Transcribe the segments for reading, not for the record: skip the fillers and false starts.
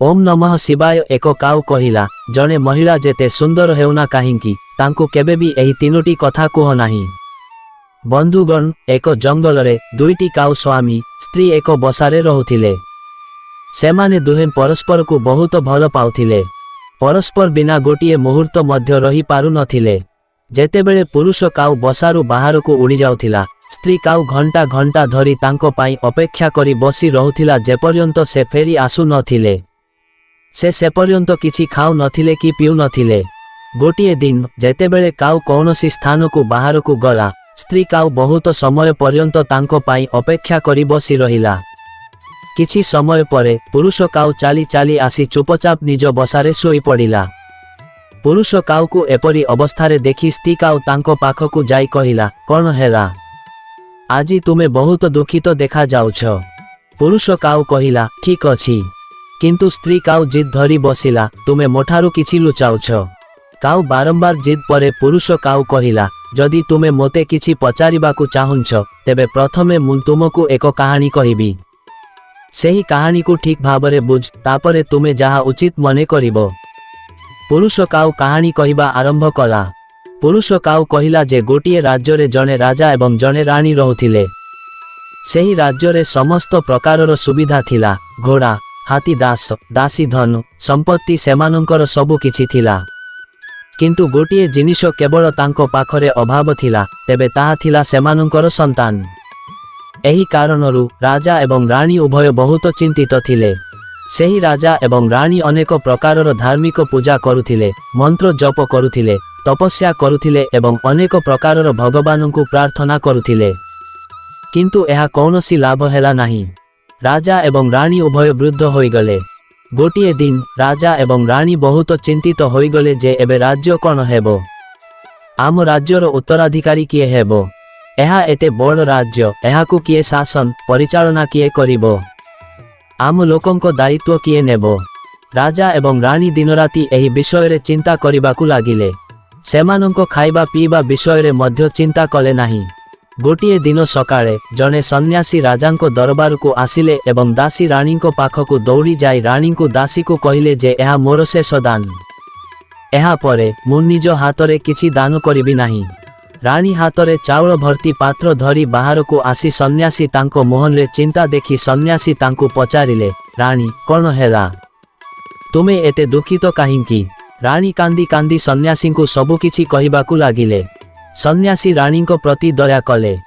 ଓମ୍ ନମଃ ଶିବାୟ। ଏକ କାଉ କହିଲା, ଜଣେ ମହିଳା ଯେତେ ସୁନ୍ଦର ହେଉନା କାହିଁକି, ତାଙ୍କୁ କେବେ ବି ଏହି ତିନୋଟି କଥା କୁହ ନାହିଁ। ବନ୍ଧୁଗଣ, ଏକ ଜଙ୍ଗଲରେ ଦୁଇଟି କାଉ ସ୍ୱାମୀ ସ୍ତ୍ରୀ ଏକ ବସାରେ ରହୁଥିଲେ। ସେମାନେ ଦୁହେଁ ପରସ୍ପରକୁ ବହୁତ ଭଲ ପାଉଥିଲେ। ପରସ୍ପର ବିନା ଗୋଟିଏ ମୁହୂର୍ତ୍ତ ମଧ୍ୟ ରହିପାରୁନଥିଲେ। ଯେତେବେଳେ ପୁରୁଷ କାଉ ବସାରୁ ବାହାରକୁ ଉଡ଼ିଯାଉଥିଲା, ସ୍ତ୍ରୀ କାଉ ଘଣ୍ଟା ଘଣ୍ଟା ଧରି ତାଙ୍କ ପାଇଁ ଅପେକ୍ଷା କରି ବସି ରହୁଥିଲା, ଯେପର୍ଯ୍ୟନ୍ତ ସେ ଫେରି ଆସୁନଥିଲେ। ସେ ସେପର୍ଯ୍ୟନ୍ତ କିଛି ଖାଉନଥିଲେ କି ପିଉନଥିଲେ। ଗୋଟିଏ ଦିନ ଯେତେବେଳେ କାଉ କୌଣସି ସ୍ଥାନକୁ ବାହାରକୁ ଗଲା, ସ୍ତ୍ରୀ କାଉ ବହୁତ ସମୟ ପର୍ଯ୍ୟନ୍ତ ତାଙ୍କ ପାଇଁ ଅପେକ୍ଷା କରି ବସି ରହିଲା। କିଛି ସମୟ ପରେ ପୁରୁଷ କାଉ ଚାଲି ଚାଲି ଆସି ଚୁପଚାପ ନିଜ ବସାରେ ଶୋଇପଡ଼ିଲା। ପୁରୁଷ କାଉକୁ ଏପରି ଅବସ୍ଥାରେ ଦେଖି ସ୍ତ୍ରୀ କାଉ ତାଙ୍କ ପାଖକୁ ଯାଇ କହିଲା, "କଣ ହେଲା? ଆଜି ତୁମେ ବହୁତ ଦୁଃଖିତ ଦେଖାଯାଉଛ।" ପୁରୁଷ କାଉ କହିଲା, "ଠିକ ଅଛି।" କିନ୍ତୁ ସ୍ତ୍ରୀ କାଉ ଜିଦ୍ ଧରି ବସିଲା, "ତୁମେ ମୋଠାରୁ କିଛି ଲୁଚାଉଛ।" କାଉ ବାରମ୍ବାର ଜିଦ୍ ପରେ ପୁରୁଷ କାଉ କହିଲା, "ଯଦି ତୁମେ ମୋତେ କିଛି ପଚାରିବାକୁ ଚାହୁଁଛ, ତେବେ ପ୍ରଥମେ ମୁଁ ତୁମକୁ ଏକ କାହାଣୀ କହିବି। ସେହି କାହାଣୀକୁ ଠିକ୍ ଭାବରେ ବୁଝ, ତାପରେ ତୁମେ ଯାହା ଉଚିତ ମନେ କରିବ।" ପୁରୁଷ କାଉ କାହାଣୀ କହିବା ଆରମ୍ଭ କଲା। ପୁରୁଷ କାଉ କହିଲା ଯେ ଗୋଟିଏ ରାଜ୍ୟରେ ଜଣେ ରାଜା ଏବଂ ଜଣେ ରାଣୀ ରହୁଥିଲେ। ସେହି ରାଜ୍ୟରେ ସମସ୍ତ ପ୍ରକାରର ସୁବିଧା ଥିଲା। ଘୋଡ଼ା, ହାତୀ, ଦାସ ଦାସୀ, ଧନ ସମ୍ପତ୍ତି ସେମାନଙ୍କର ସବୁ କିଛି ଥିଲା। କିନ୍ତୁ ଗୋଟିଏ ଜିନିଷ କେବଳ ତାଙ୍କ ପାଖରେ ଅଭାବ ଥିଲା, ତେବେ ତାହା ଥିଲା ସେମାନଙ୍କର ସନ୍ତାନ। ଏହି କାରଣରୁ ରାଜା ଏବଂ ରାଣୀ ଉଭୟ ବହୁତ ଚିନ୍ତିତ ଥିଲେ। ସେହି ରାଜା ଏବଂ ରାଣୀ ଅନେକ ପ୍ରକାରର ଧାର୍ମିକ ପୂଜା କରୁଥିଲେ, ମନ୍ତ୍ର ଜପ କରୁଥିଲେ, ତପସ୍ୟା କରୁଥିଲେ ଏବଂ ଅନେକ ପ୍ରକାରର ଭଗବାନଙ୍କୁ ପ୍ରାର୍ଥନା କରୁଥିଲେ। କିନ୍ତୁ ଏହା କୌଣସି ଲାଭ ହେଲା ନାହିଁ। ରାଜା ଏବଂ ରାଣୀ ଉଭୟ ବୃଦ୍ଧ ହୋଇଗଲେ। ଗୋଟିଏ ଦିନ ରାଜା ଏବଂ ରାଣୀ ବହୁତ ଚିନ୍ତିତ ହୋଇଗଲେ ଯେ ଏବେ ରାଜ୍ୟ କ'ଣ ହେବ? ଆମ ରାଜ୍ୟର ଉତ୍ତରାଧିକାରୀ କିଏ ହେବ? ଏହା ଏତେ ବଡ଼ ରାଜ୍ୟ, ଏହାକୁ କିଏ ଶାସନ ପରିଚାଳନା କିଏ କରିବ? ଆମ ଲୋକଙ୍କ ଦାୟିତ୍ୱ କିଏ ନେବ? ରାଜା ଏବଂ ରାଣୀ ଦିନରାତି ଏହି ବିଷୟରେ ଚିନ୍ତା କରିବାକୁ ଲାଗିଲେ। ସେମାନଙ୍କ ଖାଇବା ପିଇବା ବିଷୟରେ ମଧ୍ୟ ଚିନ୍ତା କଲେ ନାହିଁ। ଗୋଟିଏ ଦିନ ସକାଳେ ଜଣେ ସନ୍ନ୍ୟାସୀ ରାଜାଙ୍କ ଦରବାରକୁ ଆସିଲେ ଏବଂ ଦାସୀ ରାଣୀଙ୍କ ପାଖକୁ ଦୌଡ଼ି ଯାଇ ରାଣୀଙ୍କୁ ଦାସୀକୁ କହିଲେ ଯେ ଏହା ମୋର ଶେଷ ଦାନ। ଏହା ପରେ ମୁଁ ନିଜ ହାତରେ କିଛି ଦାନ କରିବି ନାହିଁ। ରାଣୀ ହାତରେ ଚାଉଳ ଭର୍ତ୍ତି ପାତ୍ର ଧରି ବାହାରକୁ ଆସି ସନ୍ନ୍ୟାସୀ ତାଙ୍କ ମୁହଁରେ ଚିନ୍ତା ଦେଖି ସନ୍ନ୍ୟାସୀ ତାଙ୍କୁ ପଚାରିଲେ, "ରାଣୀ, କ'ଣ ହେଲା? ତୁମେ ଏତେ ଦୁଃଖିତ କାହିଁକି?" ରାଣୀ କାନ୍ଦି କାନ୍ଦି ସନ୍ନ୍ୟାସୀଙ୍କୁ ସବୁକିଛି କହିବାକୁ ଲାଗିଲେ। ସନ୍ନ୍ୟାସୀ ରାଣୀଙ୍କ ପ୍ରତି ଦୟା କଲେ।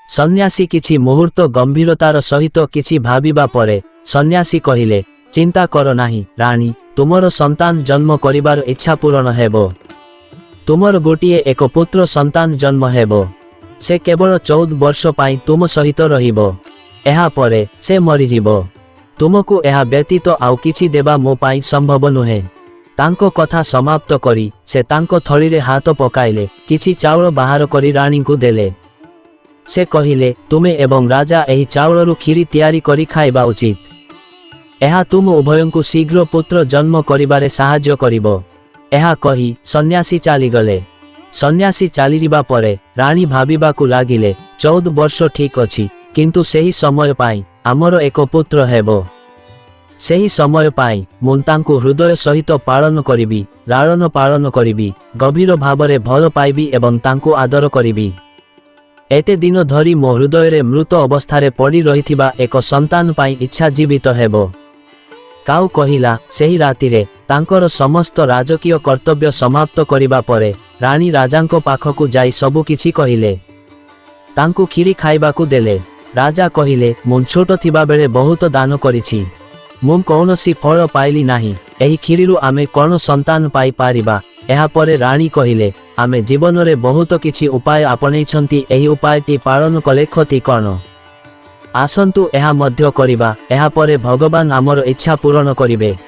ସନ୍ନ୍ୟାସୀ କିଛି ମୁହୂର୍ତ୍ତ ଗମ୍ଭୀରତାର ସହିତ କିଛି ଭାବିବା ପରେ ସନ୍ନ୍ୟାସୀ କହିଲେ, "ଚିନ୍ତା କର ନାହିଁ ରାଣୀ, ତୁମର ସନ୍ତାନ ଜନ୍ମ କରିବାର ଇଚ୍ଛା ପୂରଣ ହେବ। ତୁମର ଗୋଟିଏ ଏକ ପୁତ୍ର ସନ୍ତାନ ଜନ୍ମ ହେବ। ସେ କେବଳ 14 ବର୍ଷ ପାଇଁ ତୁମ ସହିତ ରହିବ। ଏହା ପରେ ସେ ମରିଯିବ। ତୁମକୁ ଏହା ବ୍ୟତୀତ ଆଉ କିଛି ଦେବା ମୋ ପାଇଁ ସମ୍ଭବ ନୁହେଁ।" ତାଙ୍କ କଥା ସମାପ୍ତ କରି ସେ ତାଙ୍କ ଥଳିରେ ହାତ ପକାଇଲେ, କିଛି ଚାଉଳ ବାହାର କରି ରାଣୀଙ୍କୁ ଦେଲେ। ସେ କହିଲେ, "ତୁମେ ଏବଂ ରାଜା ଏହି ଚାଉଳରୁ କ୍ଷୀରି ତିଆରି କରି ଖାଇବା ଉଚିତ। ଏହା ତୁମ ଉଭୟଙ୍କୁ ଶୀଘ୍ର ପୁତ୍ର ଜନ୍ମ କରିବାରେ ସାହାଯ୍ୟ କରିବ।" ଏହା କହି ସନ୍ନ୍ୟାସୀ ଚାଲିଗଲେ। ସନ୍ନ୍ୟାସୀ ଚାଲିଯିବା ପରେ ରାଣୀ ଭାବିବାକୁ ଲାଗିଲେ, 14 ବର୍ଷ ଠିକ ଅଛି, କିନ୍ତୁ ସେହି ସମୟ ପାଇଁ ଆମର ଏକ ପୁତ୍ର ହେବ। ସେହି ସମୟ ପାଇଁ ମୁଁ ତାଙ୍କୁ ହୃଦୟ ସହିତ ପାଳନ କରିବି, ଲାଳନ ପାଳନ କରିବି, ଗଭୀର ଭାବରେ ଭଲ ପାଇବି ଏବଂ ତାଙ୍କୁ ଆଦର କରିବି। ଏତେ ଦିନ ଧରି ମୋ ହୃଦୟରେ ମୃତ ଅବସ୍ଥାରେ ପଡ଼ି ରହିଥିବା ଏକ ସନ୍ତାନ ପାଇଁ ଇଚ୍ଛା ଜୀବିତ ହେବ। କାଉ କହିଲା, ସେହି ରାତିରେ ତାଙ୍କର ସମସ୍ତ ରାଜକୀୟ କର୍ତ୍ତବ୍ୟ ସମାପ୍ତ କରିବା ପରେ ରାଣୀ ରାଜାଙ୍କ ପାଖକୁ ଯାଇ ସବୁ କିଛି କହିଲେ। ତାଙ୍କୁ କ୍ଷୀରି ଖାଇବାକୁ ଦେଲେ। ରାଜା କହିଲେ, "ମୁଁ ଛୋଟ ଥିବାବେଳେ ବହୁତ ଦାନ କରିଛି। ମୁଁ କୌଣସି ଫଳ ପାଇଲି ନାହିଁ। ଏହି କ୍ଷୀରିରୁ ଆମେ କ'ଣ ସନ୍ତାନ ପାଇପାରିବା?" ଏହାପରେ ରାଣୀ କହିଲେ, "ଆମେ ଜୀବନରେ ବହୁତ କିଛି ଉପାୟ ଆପଣେଇଛନ୍ତି। ଏହି ଉପାୟଟି ପାଳନ କଲେ କ୍ଷତି କ'ଣ? ଆସନ୍ତୁ, ଏହା ମଧ୍ୟ କରିବା। ଏହାପରେ ଭଗବାନ ଆମର ଇଚ୍ଛା ପୂରଣ କରିବେ।"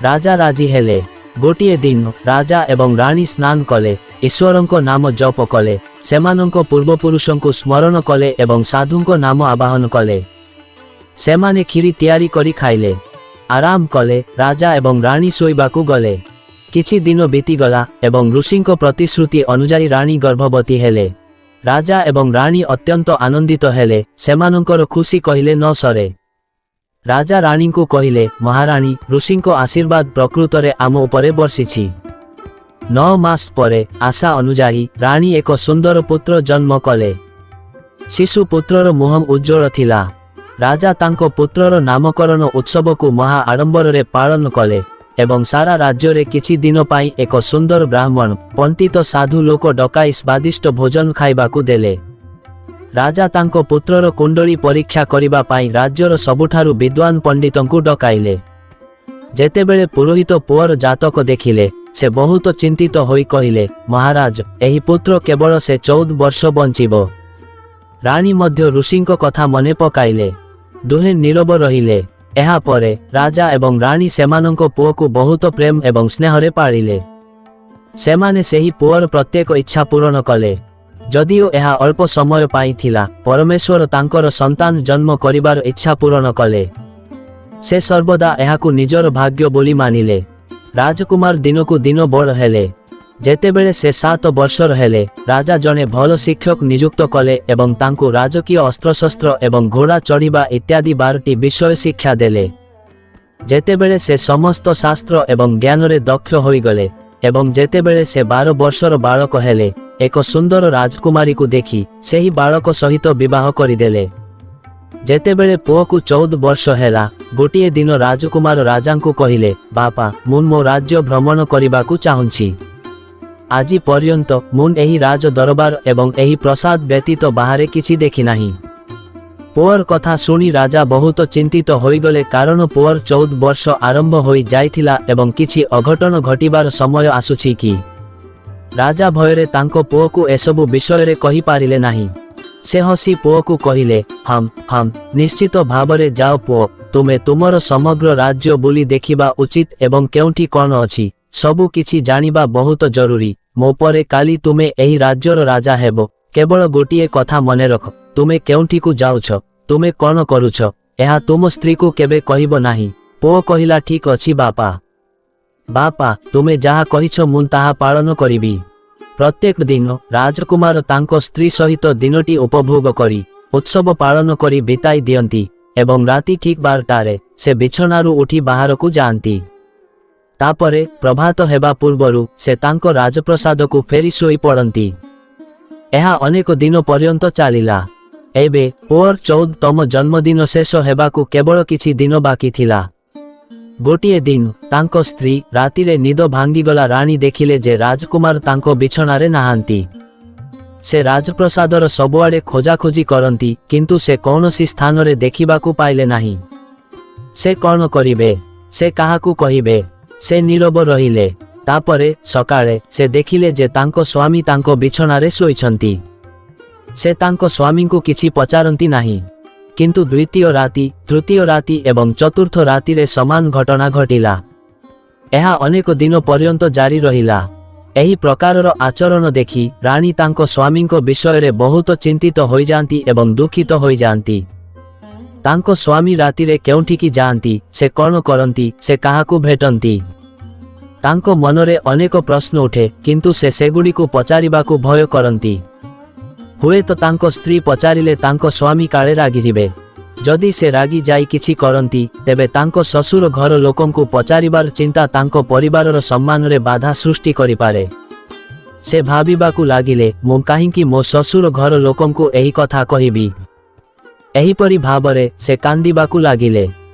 ରାଜା ରାଜି ହେଲେ। ଗୋଟିଏ ଦିନ ରାଜା ଏବଂ ରାଣୀ ସ୍ନାନ କଲେ, ଈଶ୍ୱରଙ୍କ ନାମ ଜପ କଲେ, ସେମାନଙ୍କ ପୂର୍ବପୁରୁଷଙ୍କୁ ସ୍ମରଣ କଲେ ଏବଂ ସାଧୁଙ୍କ ନାମ ଆବାହନ କଲେ। ସେମାନେ କ୍ଷୀରି ତିଆରି କରି ଖାଇଲେ, ଆରାମ କଲେ। ରାଜା ଏବଂ ରାଣୀ ଶୋଇବାକୁ ଗଲେ। କିଛି ଦିନ ବିତିଗଲା ଏବଂ ଋଷିଙ୍କ ପ୍ରତିଶ୍ରୁତି ଅନୁଯାୟୀ ରାଣୀ ଗର୍ଭବତୀ ହେଲେ। ରାଜା ଏବଂ ରାଣୀ ଅତ୍ୟନ୍ତ ଆନନ୍ଦିତ ହେଲେ। ସେମାନଙ୍କର ଖୁସି କହିଲେ ନ ସରେ। ରାଜା ରାଣୀଙ୍କୁ କହିଲେ, ମହାରାଣୀ, ଋଷିଙ୍କ ଆଶୀର୍ବାଦ ପ୍ରକୃତରେ ଆମ ଉପରେ ବର୍ଷିଛି। 9 ମାସ ପରେ ଆଶା ଅନୁଯାୟୀ ରାଣୀ ଏକ ସୁନ୍ଦର ପୁତ୍ର ଜନ୍ମ କଲେ। ଶିଶୁ ପୁତ୍ରର ମୁହଁ ଉଜ୍ଜଳ ଥିଲା। ରାଜା ତାଙ୍କ ପୁତ୍ରର ନାମକରଣ ଉତ୍ସବକୁ ମହା ଆଡ଼ମ୍ବରରେ ପାଳନ କଲେ ଏବଂ ସାରା ରାଜ୍ୟରେ କିଛି ଦିନ ପାଇଁ ଏକ ସୁନ୍ଦର ବ୍ରାହ୍ମଣ ପଣ୍ଡିତ ସାଧୁ ଲୋକ ଡକାଇ ସ୍ୱାଦିଷ୍ଟ ଭୋଜନ ଖାଇବାକୁ ଦେଲେ। ରାଜା ତାଙ୍କ ପୁତ୍ରର କୁଣ୍ଡଳୀ ପରୀକ୍ଷା କରିବା ପାଇଁ ରାଜ୍ୟର ସବୁଠାରୁ ବିଦ୍ୱାନ ପଣ୍ଡିତଙ୍କୁ ଡକାଇଲେ। ଯେତେବେଳେ ପୁରୋହିତ ପୁଅର ଜାତକ ଦେଖିଲେ, ସେ ବହୁତ ଚିନ୍ତିତ ହୋଇ କହିଲେ, ମହାରାଜ, ଏହି ପୁତ୍ର କେବଳ ସେ 14 ବର୍ଷ ବଞ୍ଚିବ। ରାଣୀ ମଧ୍ୟ ଋଷିଙ୍କ କଥା ମନେ ପକାଇଲେ। ଦୁହେଁ ନୀରବ ରହିଲେ। ଏହାପରେ ରାଜା ଏବଂ ରାଣୀ ସେମାନଙ୍କ ପୁଅକୁ ବହୁତ ପ୍ରେମ ଏବଂ ସ୍ନେହରେ ପାଳିଲେ। ସେମାନେ ସେହି ପୁଅର ପ୍ରତ୍ୟେକ ଇଚ୍ଛା ପୂରଣ କଲେ। ଯଦିଓ ଏହା ଅଳ୍ପ ସମୟ ପାଇଁ ଥିଲା, ପରମେଶ୍ୱର ତାଙ୍କର ସନ୍ତାନ ଜନ୍ମ କରିବାର ଇଚ୍ଛା ପୂରଣ କଲେ। ସେ ସର୍ବଦା ଏହାକୁ ନିଜର ଭାଗ୍ୟ ବୋଲି ମାନିଲେ। ରାଜକୁମାର ଦିନକୁ ଦିନ ବଡ଼ ହେଲେ। ଯେତେବେଳେ ସେ 7 ବର୍ଷର ହେଲେ, ରାଜା ଜଣେ ଭଲ ଶିକ୍ଷକ ନିଯୁକ୍ତ କଲେ ଏବଂ ତାଙ୍କୁ ରାଜକୀୟ ଅସ୍ତ୍ରଶସ୍ତ୍ର ଏବଂ ଘୋଡ଼ା ଚଢ଼ିବା ଇତ୍ୟାଦି 12ଟି ବିଷୟ ଶିକ୍ଷା ଦେଲେ। ଯେତେବେଳେ ସେ ସମସ୍ତ ଶାସ୍ତ୍ର ଏବଂ ଜ୍ଞାନରେ ଦକ୍ଷ ହୋଇଗଲେ ଏବଂ ଯେତେବେଳେ ସେ 12 ବର୍ଷର ବାଳକ ହେଲେ, ଏକ ସୁନ୍ଦର ରାଜକୁମାରୀକୁ ଦେଖି ସେହି ବାଳକ ସହିତ ବିବାହ କରିଦେଲେ। ଯେତେବେଳେ ପୁଅକୁ 14 ବର୍ଷ ହେଲା, ଗୋଟିଏ ଦିନ ରାଜକୁମାର ରାଜାଙ୍କୁ କହିଲେ, ବାପା, ମୁଁ ମୋ ରାଜ୍ୟ ଭ୍ରମଣ କରିବାକୁ ଚାହୁଁଛି। ଆଜି ପର୍ଯ୍ୟନ୍ତ ମୁଁ ଏହି ରାଜ ଦରବାର ଏବଂ ଏହି ପ୍ରାସାଦ ବ୍ୟତୀତ ବାହାରେ କିଛି ଦେଖିନାହିଁ। ପୁଅର କଥା ଶୁଣି ରାଜା ବହୁତ ଚିନ୍ତିତ ହୋଇଗଲେ, କାରଣ ପୁଅର 14 ବର୍ଷ ଆରମ୍ଭ ହୋଇ ଯାଇଥିଲା ଏବଂ କିଛି ଅଘଟଣ ଘଟିବାର ସମୟ ଆସୁଛି କି? ରାଜା ଭୟରେ ତାଙ୍କ ପୁଅକୁ ଏସବୁ ବିଷୟରେ କହିପାରିଲେ ନାହିଁ। ସେ ହସି ପୁଅକୁ କହିଲେ, ହମ୍ ହମ୍, ନିଶ୍ଚିତ ଭାବରେ ଯାଅ ପୁଅ, ତୁମେ ତୁମର ସମଗ୍ର ରାଜ୍ୟ ବୁଲି ଦେଖିବା ଉଚିତ ଏବଂ କେଉଁଠି କ'ଣ ଅଛି ସବୁ କିଛି ଜାଣିବା ବହୁତ ଜରୁରୀ। ମୋ ପରେ କାଲି ତୁମେ ଏହି ରାଜ୍ୟର ରାଜା ହେବ। କେବଳ ଗୋଟିଏ କଥା ମନେ ରଖ, ତୁମେ କେଉଁଠିକୁ ଯାଉଛ, ତୁମେ କ'ଣ କରୁଛ, ଏହା ତୁମ ସ୍ତ୍ରୀକୁ କେବେ କହିବ ନାହିଁ। ପୁଅ କହିଲା, ଠିକ ଅଛି ବାପା। ବାପା, ତୁମେ ଯାହା କହିଛ ମୁଁ ତାହା ପାଳନ କରିବି। ପ୍ରତ୍ୟେକ ଦିନ ରାଜକୁମାର ତାଙ୍କ ସ୍ତ୍ରୀ ସହିତ ଦିନଟି ଉପଭୋଗ କରି, ଉତ୍ସବ ପାଳନ କରି ବିତାଇ ଦିଅନ୍ତି ଏବଂ ରାତି ଠିକ୍ 12ଟାରେ ସେ ବିଛଣାରୁ ଉଠି ବାହାରକୁ ଯାଆନ୍ତି। ତାପରେ ପ୍ରଭାତ ହେବା ପୂର୍ବରୁ ସେ ତାଙ୍କ ରାଜପ୍ରାସାଦକୁ ଫେରି ଶୋଇ ପଡ଼ନ୍ତି। ଏହା ଅନେକ ଦିନ ପର୍ଯ୍ୟନ୍ତ ଚାଲିଲା। ଏବେ ପୁଅର 14ତମ ଜନ୍ମଦିନ ଶେଷ ହେବାକୁ କେବଳ କିଛି ଦିନ ବାକି ଥିଲା। ଗୋଟିଏ ଦିନ ତାଙ୍କ ସ୍ତ୍ରୀ ରାତିରେ ନିଦ ଭାଙ୍ଗିଗଲା। ରାଣୀ ଦେଖିଲେ ଯେ ରାଜକୁମାର ତାଙ୍କ ବିଛଣାରେ ନାହାନ୍ତି। ସେ ରାଜପ୍ରାସାଦର ସବୁଆଡ଼େ ଖୋଜାଖୋଜି କରନ୍ତି, କିନ୍ତୁ ସେ କୌଣସି ସ୍ଥାନରେ ଦେଖିବାକୁ ପାଇଲେ ନାହିଁ। ସେ କ'ଣ କରିବେ? ସେ କାହାକୁ କହିବେ? ସେ ନୀରବ ରହିଲେ। ତାପରେ ସକାଳେ ସେ ଦେଖିଲେ ଯେ ତାଙ୍କ ସ୍ୱାମୀ ତାଙ୍କ ବିଛଣାରେ ଶୋଇଛନ୍ତି। ସେ ତାଙ୍କ ସ୍ୱାମୀଙ୍କୁ କିଛି ପଚାରନ୍ତି ନାହିଁ। କିନ୍ତୁ ଦ୍ୱିତୀୟ ରାତି, ତୃତୀୟ ରାତି ଏବଂ ଚତୁର୍ଥ ରାତିରେ ସମାନ ଘଟଣା ଘଟିଲା। ଏହା ଅନେକ ଦିନ ପର୍ଯ୍ୟନ୍ତ ଜାରି ରହିଲା। ଏହି ପ୍ରକାରର ଆଚରଣ ଦେଖି ରାଣୀ ତାଙ୍କ ସ୍ୱାମୀଙ୍କ ବିଷୟରେ ବହୁତ ଚିନ୍ତିତ ହୋଇଯାଆନ୍ତି ଏବଂ ଦୁଃଖିତ ହୋଇଯାଆନ୍ତି। ତାଙ୍କ ସ୍ୱାମୀ ରାତିରେ କେଉଁଠିକି ଯାଆନ୍ତି, ସେ କ'ଣ କରନ୍ତି, ସେ କାହାକୁ ଭେଟନ୍ତି? ତାଙ୍କ ମନରେ ଅନେକ ପ୍ରଶ୍ନ ଉଠେ, କିନ୍ତୁ ସେ ସେଗୁଡ଼ିକୁ ପଚାରିବାକୁ ଭୟ କରନ୍ତି। ହୁଏତ ତାଙ୍କ ସ୍ତ୍ରୀ ପଚାରିଲେ ତାଙ୍କ ସ୍ୱାମୀ କାଳେ ରାଗିଯିବେ। ଯଦି ସେ ରାଗି ଯାଇ କିଛି କରନ୍ତି, ତେବେ ତାଙ୍କ ଶ୍ୱଶୁର ଘର ଲୋକଙ୍କୁ ପଚାରିବାର ଚିନ୍ତା ତାଙ୍କ ପରିବାରର ସମ୍ମାନରେ ବାଧା ସୃଷ୍ଟି କରିପାରେ। ସେ ଭାବିବାକୁ ଲାଗିଲେ, ମୁଁ କାହିଁକି ମୋ ଶ୍ୱଶୁର ଘର ଲୋକଙ୍କୁ ଏହି କଥା କହିବି? ଏହିପରି ଭାବରେ ସେ କାନ୍ଦିବାକୁ ଲାଗିଲେ।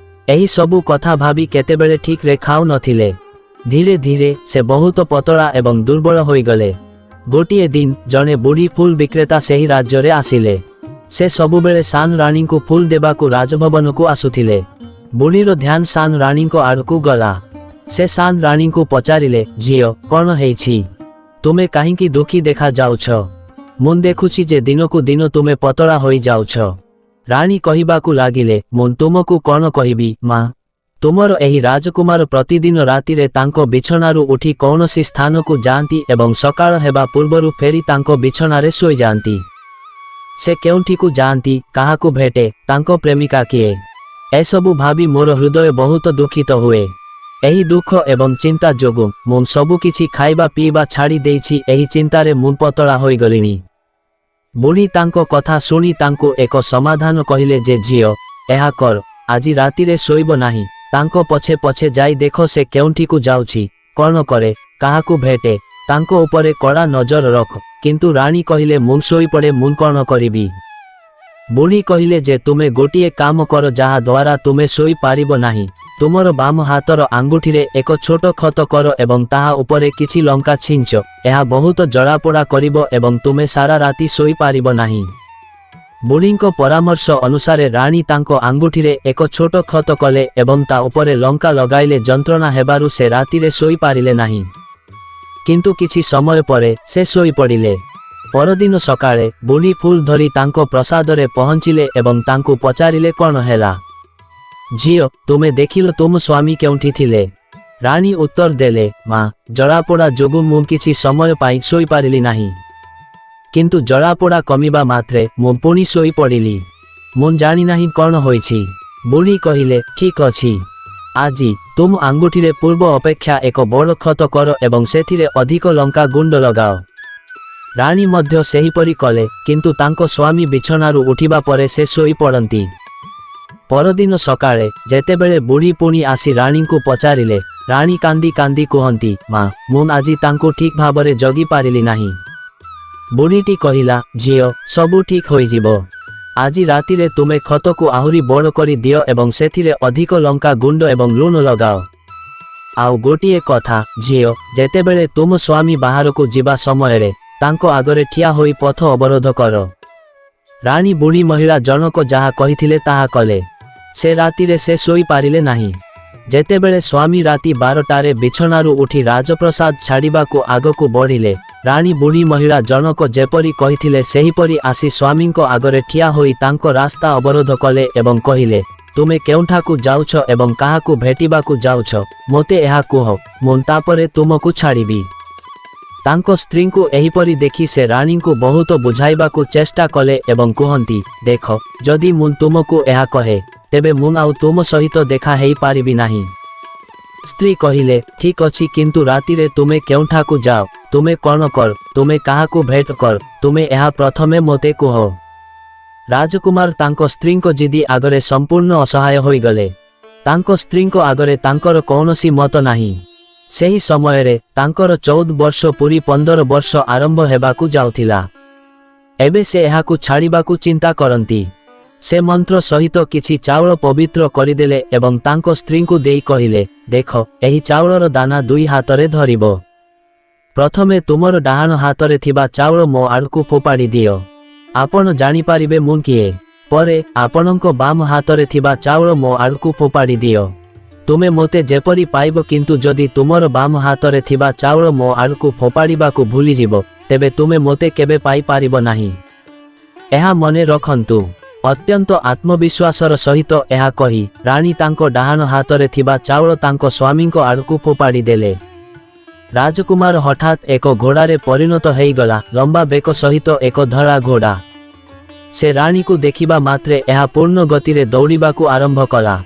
ଏହି ସବୁ କଥା ଭାବି କେତେବେଳେ ଠିକରେ ଖାଉନଥିଲେ। ଧୀରେ ଧୀରେ ସେ ବହୁତ ପତଳା ଏବଂ ଦୁର୍ବଳ ହୋଇଗଲେ। ଗୋଟିଏ ଦିନ ଜଣେ ବୁଢ଼ୀ ଫୁଲ ବିକ୍ରେତା ସେହି ରାଜ୍ୟରେ ଆସିଲେ। ସେ ସବୁବେଳେ ସାନ ରାଣୀଙ୍କୁ ଫୁଲ ଦେବାକୁ ରାଜଭବନକୁ ଆସୁଥିଲେ। ବୁଢ଼ୀର ଧ୍ୟାନ ସାନ ରାଣୀଙ୍କ ଆଡ଼କୁ ଗଲା। ସେ ସାନ ରାଣୀଙ୍କୁ ପଚାରିଲେ, ଝିଅ, କ'ଣ ହେଇଛି? ତୁମେ କାହିଁକି ଦୁଃଖୀ ଦେଖାଯାଉଛ? ମୁଁ ଦେଖୁଛି ଯେ ଦିନକୁ ଦିନ ତୁମେ ପତଳା ହୋଇଯାଉଛ। ରାଣୀ କହିବାକୁ ଲାଗିଲେ, ମୁଁ ତୁମକୁ କ'ଣ କହିବି ମା? ତୁମର ଏହି ରାଜକୁମାର ପ୍ରତିଦିନ ରାତିରେ ତାଙ୍କ ବିଛଣାରୁ ଉଠି କୌଣସି ସ୍ଥାନକୁ ଯାଆନ୍ତି ଏବଂ ସକାଳ ହେବା ପୂର୍ବରୁ ଫେରି ତାଙ୍କ ବିଛଣାରେ ଶୋଇଯାଆନ୍ତି। ସେ କେଉଁଠିକୁ ଯାଆନ୍ତି, କାହାକୁ ଭେଟେ, ତାଙ୍କ ପ୍ରେମିକା କିଏ, ଏସବୁ ଭାବି ମୋର ହୃଦୟ ବହୁତ ଦୁଃଖିତ ହୁଏ। ଏହି ଦୁଃଖ ଏବଂ ଚିନ୍ତା ଯୋଗୁଁ ମୁଁ ସବୁକିଛି ଖାଇବା ପିଇବା ଛାଡ଼ି ଦେଇଛି। ଏହି ଚିନ୍ତାରେ ମୁଁ ପତଳା ହୋଇଗଲିଣି। ବୁଢ଼ୀ ତାଙ୍କ କଥା ଶୁଣି ତାଙ୍କୁ ଏକ ସମାଧାନ କହିଲେ ଯେ ଝିଅ, ଏହା କର। ଆଜି ରାତିରେ ଶୋଇବ ନାହିଁ। ତାଙ୍କ ପଛେ ପଛେ ଯାଇ ଦେଖ ସେ କେଉଁଠିକୁ ଯାଉଛି, କ'ଣ କରେ, କାହାକୁ ଭେଟେ, ତାଙ୍କ ଉପରେ କଡ଼ା ନଜର ରଖ। କିନ୍ତୁ ରାଣୀ କହିଲେ, ମୁଁ ଶୋଇପଡ଼େ, ମୁଁ କ'ଣ କରିବି? ବୁଢ଼ୀ କହିଲେ ଯେ ତୁମେ ଗୋଟିଏ କାମ କର, ଯାହା ଦ୍ୱାରା ତୁମେ ଶୋଇପାରିବ ନାହିଁ। ତୁମର ବାମ ହାତର ଆଙ୍ଗୁଠିରେ ଏକ ଛୋଟ କ୍ଷତ କର ଏବଂ ତାହା ଉପରେ କିଛି ଲଙ୍କା ଛିଞ୍ଚ। ଏହା ବହୁତ ଜଳାପୋଡ଼ା କରିବ ଏବଂ ତୁମେ ସାରା ରାତି ଶୋଇପାରିବ ନାହିଁ। ବୁଢ଼ୀଙ୍କ ପରାମର୍ଶ ଅନୁସାରେ ରାଣୀ ତାଙ୍କ ଆଙ୍ଗୁଠିରେ ଏକ ଛୋଟ କ୍ଷତ କଲେ ଏବଂ ତା ଉପରେ ଲଙ୍କା ଲଗାଇଲେ। ଯନ୍ତ୍ରଣା ହେବାରୁ ସେ ରାତିରେ ଶୋଇପାରିଲେ ନାହିଁ, କିନ୍ତୁ କିଛି ସମୟ ପରେ ସେ ଶୋଇପଡ଼ିଲେ। ପରଦିନ ସକାଳେ ବୁଢ଼ୀ ଫୁଲ ଧରି ତାଙ୍କ ପ୍ରାସାଦରେ ପହଞ୍ଚିଲେ ଏବଂ ତାଙ୍କୁ ପଚାରିଲେ, କ'ଣ ହେଲା ଝିଅ, ତୁମେ ଦେଖିଲ ତୁମ ସ୍ୱାମୀ କେଉଁଠି ଥିଲେ? ରାଣୀ ଉତ୍ତର ଦେଲେ, ମା, ଜଳାପୋଡ଼ା ଯୋଗୁଁ ମୁଁ କିଛି ସମୟ ପାଇଁ ଶୋଇପାରିଲି ନାହିଁ, କିନ୍ତୁ ଜଳାପୋଡ଼ା କମିବା ମାତ୍ରେ ମୁଁ ପୁଣି ଶୋଇପଡ଼ିଲି। ମୁଁ ଜାଣିନାହିଁ କ'ଣ ହୋଇଛି। ବୁଢ଼ୀ କହିଲେ, ଠିକ୍ ଅଛି, ଆଜି ତୁମ ଆଙ୍ଗୁଠିରେ ପୂର୍ବ ଅପେକ୍ଷା ଏକ ବଡ଼ କ୍ଷତ କର ଏବଂ ସେଥିରେ ଅଧିକ ଲଙ୍କା ଗୁଣ୍ଡ ଲଗାଅ। ରାଣୀ ମଧ୍ୟ ସେହିପରି କଲେ, କିନ୍ତୁ ତାଙ୍କ ସ୍ୱାମୀ ବିଛଣାରୁ ଉଠିବା ପରେ ସେ ଶୋଇପଡ଼ନ୍ତି। ପରଦିନ ସକାଳେ ଯେତେବେଳେ ବୁଢ଼ୀ ପୁଣି ଆସି ରାଣୀଙ୍କୁ ପଚାରିଲେ, ରାଣୀ କାନ୍ଦି କାନ୍ଦି କୁହନ୍ତି, ମା, ମୁଁ ଆଜି ତାଙ୍କୁ ଠିକ୍ ଭାବରେ ଜଗି ପାରିଲି ନାହିଁ। ବୁଢ଼ୀଟି କହିଲା, ଝିଅ, ସବୁ ଠିକ୍ ହୋଇଯିବ। ଆଜି ରାତିରେ ତୁମେ କ୍ଷତକୁ ଆହୁରି ବଡ଼ କରି ଦିଅ ଏବଂ ସେଥିରେ ଅଧିକ ଲଙ୍କା ଗୁଣ୍ଡ ଏବଂ ଲୁଣ ଲଗାଅ। ଆଉ ଗୋଟିଏ କଥା ଝିଅ, ଯେତେବେଳେ ତୁମ ସ୍ୱାମୀ ବାହାରକୁ ଯିବା ସମୟରେ ତାଙ୍କ ଆଗରେ ଠିଆ ହୋଇ ପଥ ଅବରୋଧ କର। ରାଣୀ ବୁଢ଼ୀ ମହିଳା ଜଣକ ଯାହା କହିଥିଲେ ତାହା କଲେ। ସେ ରାତିରେ ସେ ଶୋଇପାରିଲେ ନାହିଁ। ଯେତେବେଳେ ସ୍ୱାମୀ ରାତି 12ଟାରେ ବିଛଣାରୁ ଉଠି ରାଜପ୍ରାସାଦ ଛାଡ଼ିବାକୁ ଆଗକୁ ବଢ଼ିଲେ, ରାଣୀ ବୁଢ଼ୀ ମହିଳା ଜଣକ ଯେପରି କହିଥିଲେ ସେହିପରି ଆସି ସ୍ୱାମୀଙ୍କ ଆଗରେ ଠିଆ ହୋଇ ତାଙ୍କ ରାସ୍ତା ଅବରୋଧ କଲେ ଏବଂ କହିଲେ, ତୁମେ କେଉଁଠାକୁ ଯାଉଛ ଏବଂ କାହାକୁ ଭେଟିବାକୁ ଯାଉଛ, ମୋତେ ଏହା କୁହ, ମୁଁ ତାପରେ ତୁମକୁ ଛାଡ଼ିବି। ତାଙ୍କ ସ୍ତ୍ରୀଙ୍କୁ ଏହିପରି ଦେଖି ସେ ରାଣୀଙ୍କୁ ବହୁତ ବୁଝାଇବାକୁ ଚେଷ୍ଟା କଲେ ଏବଂ କୁହନ୍ତି, ଦେଖ, ଯଦି ମୁଁ ତୁମକୁ ଏହା କହେ, ତେବେ ମୁଁ ଆଉ ତୁମ ସହିତ ଦେଖା ହେଇପାରିବି ନାହିଁ। ସ୍ତ୍ରୀ କହିଲେ, ଠିକ୍ ଅଛି, କିନ୍ତୁ ରାତିରେ ତୁମେ କେଉଁଠାକୁ ଯାଅ, ତୁମେ କ'ଣ କର, ତୁମେ କାହାକୁ ଭେଟ କର, ତୁମେ ଏହା ପ୍ରଥମେ ମୋତେ କୁହ। ରାଜକୁମାର ତାଙ୍କ ସ୍ତ୍ରୀଙ୍କ ଜିଦି ଆଗରେ ସମ୍ପୂର୍ଣ୍ଣ ଅସହାୟ ହୋଇଗଲେ। ତାଙ୍କ ସ୍ତ୍ରୀଙ୍କ ଆଗରେ ତାଙ୍କର କୌଣସି ମତ ନାହିଁ। ସେହି ସମୟରେ ତାଙ୍କର 14 ବର୍ଷ ପୂରି 15 ବର୍ଷ ଆରମ୍ଭ ହେବାକୁ ଯାଉଥିଲା। ଏବେ ସେ ଏହାକୁ ଛାଡ଼ିବାକୁ ଚିନ୍ତା କରନ୍ତି। ସେ ମନ୍ତ୍ର ସହିତ କିଛି ଚାଉଳ ପବିତ୍ର କରିଦେଲେ ଏବଂ ତାଙ୍କ ସ୍ତ୍ରୀଙ୍କୁ ଦେଇ କହିଲେ, ଦେଖ, ଏହି ଚାଉଳର ଦାନା ଦୁଇ ହାତରେ ଧରିବ। ପ୍ରଥମେ ତୁମର ଡାହାଣ ହାତରେ ଥିବା ଚାଉଳ ମୋ ଆଡ଼କୁ ଫୋପାଡ଼ି ଦିଅ, ଆପଣ ଜାଣିପାରିବେ ମୁଁ କିଏ। ପରେ ଆପଣଙ୍କ ବାମ ହାତରେ ଥିବା ଚାଉଳ ମୋ ଆଡ଼କୁ ଫୋପାଡ଼ି ଦିଅ, ତୁମେ ମୋତେ ଯେପରି ପାଇବ। କିନ୍ତୁ ଯଦି ତୁମର ବାମ ହାତରେ ଥିବା ଚାଉଳ ମୋ ଆଡ଼କୁ ଫୋପାଡ଼ିବାକୁ ଭୁଲିଯିବ, ତେବେ ତୁମେ ମୋତେ କେବେ ପାଇପାରିବ ନାହିଁ, ଏହା ମନେ ରଖନ୍ତୁ। ଅତ୍ୟନ୍ତ ଆତ୍ମବିଶ୍ୱାସର ସହିତ ଏହା କହି ରାଣୀ ତାଙ୍କ ଡାହାଣ ହାତରେ ଥିବା ଚାଉଳ ତାଙ୍କ ସ୍ୱାମୀଙ୍କ ଆଡ଼କୁ ଫୋପାଡ଼ି ଦେଲେ। ରାଜକୁମାର ହଠାତ୍ ଏକ ଘୋଡ଼ାରେ ପରିଣତ ହେଇଗଲା, ଲମ୍ବା ବେକ ସହିତ ଏକ ଧଳା ଘୋଡ଼ା। ସେ ରାଣୀକୁ ଦେଖିବା ମାତ୍ରେ ଏହା ପୂର୍ଣ୍ଣ ଗତିରେ ଦୌଡ଼ିବାକୁ ଆରମ୍ଭ କଲା।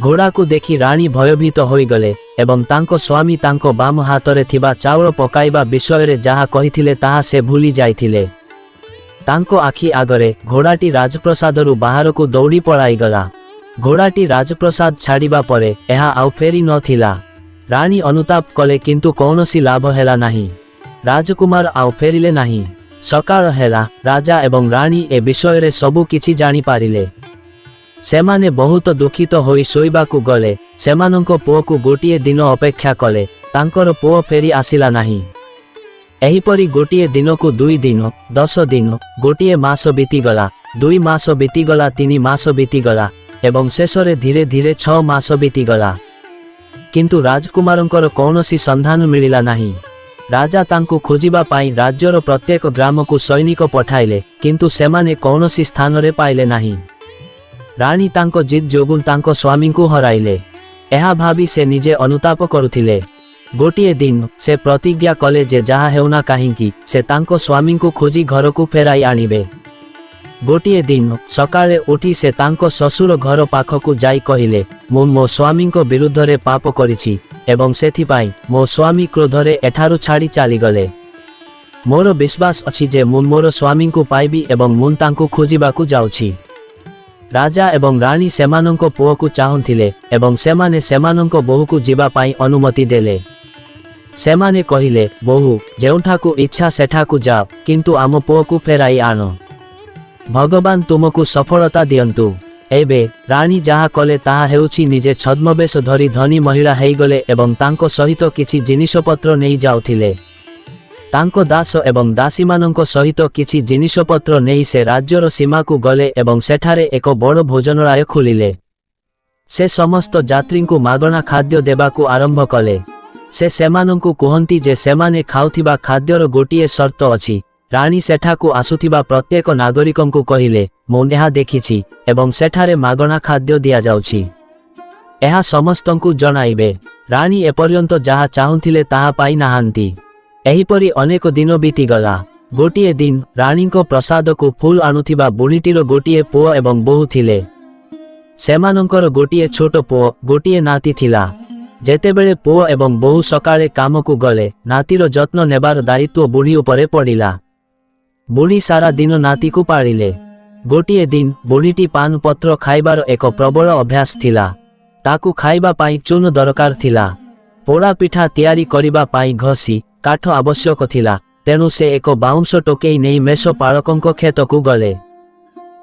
ଘୋଡ଼ାକୁ ଦେଖି ରାଣୀ ଭୟଭୀତ ହୋଇଗଲେ ଏବଂ ତାଙ୍କ ସ୍ୱାମୀ ତାଙ୍କ ବାମ ହାତରେ ଥିବା ଚାଉଳ ପକାଇବା ବିଷୟରେ ଯାହା କହିଥିଲେ ତାହା ସେ ଭୁଲି ଯାଇଥିଲେ। ତାଙ୍କ ଆଖି ଆଗରେ ଘୋଡ଼ାଟି ରାଜପ୍ରାସାଦରୁ ବାହାରକୁ ଦୌଡ଼ି ପଳାଇଗଲା। ଘୋଡ଼ାଟି ରାଜପ୍ରାସାଦ ଛାଡ଼ିବା ପରେ ଏହା ଆଉ ଫେରି ନଥିଲା। ରାଣୀ ଅନୁତାପ କଲେ, କିନ୍ତୁ କୌଣସି ଲାଭ ହେଲା ନାହିଁ। ରାଜକୁମାର ଆଉ ଫେରିଲେ ନାହିଁ। ସକାଳ ହେଲା। ରାଜା ଏବଂ ରାଣୀ ଏ ବିଷୟରେ ସବୁ କିଛି ଜାଣିପାରିଲେ। ସେମାନେ ବହୁତ ଦୁଃଖିତ ହୋଇ ଶୋଇବାକୁ ଗଲେ। ସେମାନଙ୍କ ପୁଅକୁ ଗୋଟିଏ ଦିନ ଅପେକ୍ଷା କଲେ। ତାଙ୍କର ପୁଅ ଫେରି ଆସିଲା ନାହିଁ। ଏହିପରି ଗୋଟିଏ ଦିନକୁ 2 ଦିନ, 10 ଦିନ, ଗୋଟିଏ ମାସ ବିତିଗଲା, 2 ମାସ ବିତିଗଲା, 3 ମାସ ବିତିଗଲା ଏବଂ ଶେଷରେ ଧୀରେ ଧୀରେ 6 ମାସ ବିତିଗଲା। କିନ୍ତୁ ରାଜକୁମାରଙ୍କର କୌଣସି ସନ୍ଧାନ ମିଳିଲା ନାହିଁ। ରାଜା ତାଙ୍କୁ ଖୋଜିବା ପାଇଁ ରାଜ୍ୟର ପ୍ରତ୍ୟେକ ଗ୍ରାମକୁ ସୈନିକ ପଠାଇଲେ, କିନ୍ତୁ ସେମାନେ କୌଣସି ସ୍ଥାନରେ ପାଇଲେ ନାହିଁ। ରାଣୀ ତାଙ୍କ ଜିଦ୍ ଯୋଗୁଁ ତାଙ୍କ ସ୍ୱାମୀଙ୍କୁ ହରାଇଲେ, ଏହା ଭାବି ସେ ନିଜେ ଅନୁତାପ କରୁଥିଲେ। ଗୋଟିଏ ଦିନ ସେ ପ୍ରତିଜ୍ଞା କଲେ ଯେ ଯାହା ହେଉନା କାହିଁକି ସେ ତାଙ୍କ ସ୍ୱାମୀଙ୍କୁ ଖୋଜି ଘରକୁ ଫେରାଇ ଆଣିବେ। ଗୋଟିଏ ଦିନ ସକାଳେ ଉଠି ସେ ତାଙ୍କ ଶ୍ୱଶୁର ଘର ପାଖକୁ ଯାଇ କହିଲେ, ମୁଁ ମୋ ସ୍ୱାମୀଙ୍କ ବିରୁଦ୍ଧରେ ପାପ କରିଛି ଏବଂ ସେଥିପାଇଁ ମୋ ସ୍ୱାମୀ କ୍ରୋଧରେ ଏଠାରୁ ଛାଡ଼ି ଚାଲିଗଲେ। ମୋର ବିଶ୍ୱାସ ଅଛି ଯେ ମୁଁ ମୋର ସ୍ୱାମୀଙ୍କୁ ପାଇବି ଏବଂ ମୁଁ ତାଙ୍କୁ ଖୋଜିବାକୁ ଯାଉଛି। ରାଜା ଏବଂ ରାଣୀ ସେମାନଙ୍କ ପୁଅକୁ ଚାହୁଁଥିଲେ ଏବଂ ସେମାନେ ସେମାନଙ୍କ ବୋହୂକୁ ଯିବା ପାଇଁ ଅନୁମତି ଦେଲେ। ସେମାନେ କହିଲେ, "ବୋହୂ, ଯେଉଁଠାକୁ ଇଚ୍ଛା ସେଠାକୁ ଯାଅ, କିନ୍ତୁ ଆମ ପୁଅକୁ ଫେରାଇ ଆଣ। ଭଗବାନ ତୁମକୁ ସଫଳତା ଦିଅନ୍ତୁ।" ଏବେ ରାଣୀ ଯାହା କଲେ ତାହା ହେଉଛି ନିଜେ ଛଦ୍ମବେଶ ଧରି ଧନୀ ମହିଳା ହେଇଗଲେ ଏବଂ ତାଙ୍କ ସହିତ କିଛି ଜିନିଷପତ୍ର ନେଇ ଯାଉଥିଲେ। ତାଙ୍କ ଦାସ ଏବଂ ଦାସୀମାନଙ୍କ ସହିତ କିଛି ଜିନିଷପତ୍ର ନେଇ ସେ ରାଜ୍ୟର ସୀମାକୁ ଗଲେ ଏବଂ ସେଠାରେ ଏକ ବଡ଼ ଭୋଜନାଳୟ ଖୋଲିଲେ। ସେ ସମସ୍ତ ଯାତ୍ରୀଙ୍କୁ ମାଗଣା ଖାଦ୍ୟ ଦେବାକୁ ଆରମ୍ଭ କଲେ। ସେ ସେମାନଙ୍କୁ କୁହନ୍ତି ଯେ ସେମାନେ ଖାଉଥିବା ଖାଦ୍ୟର ଗୋଟିଏ ସର୍ତ୍ତ ଅଛି। ରାଣୀ ସେଠାକୁ ଆସୁଥିବା ପ୍ରତ୍ୟେକ ନାଗରିକଙ୍କୁ କହିଲେ, "ମୁଁ ଏହା ଦେଖିଛି ଏବଂ ସେଠାରେ ମାଗଣା ଖାଦ୍ୟ ଦିଆଯାଉଛି। ଏହା ସମସ୍ତଙ୍କୁ ଜଣାଇବେ।" ରାଣୀ ଏପର୍ଯ୍ୟନ୍ତ ଯାହା ଚାହୁଁଥିଲେ ତାହା ପାଇ ନାହାନ୍ତି। ଏହିପରି ଅନେକ ଦିନ ବିତିଗଲା। ଗୋଟିଏ ଦିନ ରାଣୀଙ୍କ ପ୍ରାସାଦକୁ ଫୁଲ ଆଣୁଥିବା ବୁଢ଼ୀଟିର ଗୋଟିଏ ପୁଅ ଏବଂ ବୋହୂ ଥିଲେ। ସେମାନଙ୍କର ଗୋଟିଏ ଛୋଟ ପୁଅ, ଗୋଟିଏ ନାତି ଥିଲା। ଯେତେବେଳେ ପୁଅ ଏବଂ ବୋହୂ ସକାଳେ କାମକୁ ଗଲେ, ନାତିର ଯତ୍ନ ନେବାର ଦାୟିତ୍ୱ ବୁଢ଼ୀ ଉପରେ ପଡ଼ିଲା। ବୁଢ଼ୀ ସାରା ଦିନ ନାତିକୁ ପାଳିଲେ। ଗୋଟିଏ ଦିନ ବୁଢ଼ୀଟି ପାନ ପତ୍ର ଖାଇବାର ଏକ ପ୍ରବଳ ଅଭ୍ୟାସ ଥିଲା। ତାକୁ ଖାଇବା ପାଇଁ ଚୂନ ଦରକାର ଥିଲା। ପୋଡ଼ା ପିଠା ତିଆରି କରିବା ପାଇଁ ଘଷି କାଠ ଆବଶ୍ୟକ ଥିଲା। ତେଣୁ ସେ ଏକ ବାଉଁଶ ଟୋକେଇ ନେଇ ମେଷ ପାଳକଙ୍କ କ୍ଷେତକୁ ଗଲେ।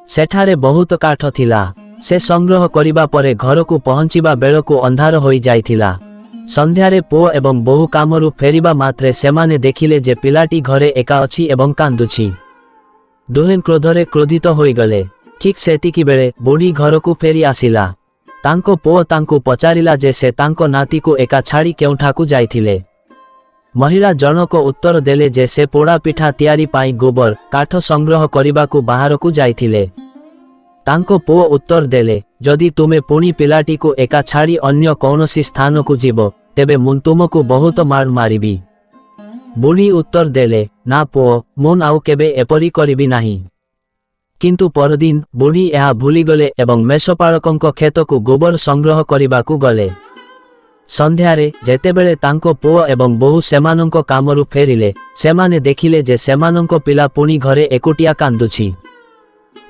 ସେଠାରେ ବହୁତ କାଠ ଥିଲା। ସେ ସଂଗ୍ରହ କରିବା ପରେ ଘରକୁ ପହଞ୍ଚିବା ବେଳକୁ ଅନ୍ଧାର ହୋଇଯାଇଥିଲା। ସନ୍ଧ୍ୟାରେ ପୁଅ ଏବଂ ବୋହୂ କାମରୁ ଫେରିବା ମାତ୍ରେ ସେମାନେ ଦେଖିଲେ ଯେ ପିଲାଟି ଘରେ ଏକା ଅଛି ଏବଂ କାନ୍ଦୁଛି। ଦୁହେଁ କ୍ରୋଧରେ କ୍ରୋଧିତ ହୋଇଗଲେ। ଠିକ୍ ସେତିକି ବେଳେ ବୁଢ଼ୀ ଘରକୁ ଫେରି ଆସିଲା। ତାଙ୍କ ପୁଅ ତାଙ୍କୁ ପଚାରିଲା ଯେ ସେ ତାଙ୍କ ନାତିକୁ ଏକା ଛାଡ଼ି କେଉଁଠାକୁ ଯାଇଥିଲେ। ମହିଳା ଜଣକ ଉତ୍ତର ଦେଲେ ଯେ ସେ ପୋଡ଼ା ପିଠା ତିଆରି ପାଇଁ ଗୋବର କାଠ ସଂଗ୍ରହ କରିବାକୁ ବାହାରକୁ ଯାଇଥିଲେ। ତାଙ୍କ ପୁଅ ଉତ୍ତର ଦେଲେ, "ଯଦି ତୁମେ ପୁଣି ପିଲାଟିକୁ ଏକା ଛାଡ଼ି ଅନ୍ୟ କୌଣସି ସ୍ଥାନକୁ ଯିବ, ତେବେ ମୁଁ ତୁମକୁ ବହୁତ ମାଡ଼ ମାରିବି।" ବୁଢ଼ୀ ଉତ୍ତର ଦେଲେ, "ନା ପୁଅ, ମୁଁ ଆଉ କେବେ ଏପରି କରିବି ନାହିଁ।" କିନ୍ତୁ ପରଦିନ ବୁଢ଼ୀ ଏହା ଭୁଲିଗଲେ ଏବଂ ମେଷପାଳକଙ୍କ କ୍ଷେତକୁ ଗୋବର ସଂଗ୍ରହ କରିବାକୁ ଗଲେ। ସନ୍ଧ୍ୟାରେ ଯେତେବେଳେ ତାଙ୍କ ପୁଅ ଏବଂ ବୋହୂ ସେମାନଙ୍କ କାମରୁ ଫେରିଲେ, ସେମାନେ ଦେଖିଲେ ଯେ ସେମାନଙ୍କ ପିଲା ପୁଣି ଘରେ ଏକୁଟିଆ କାନ୍ଦୁଛି।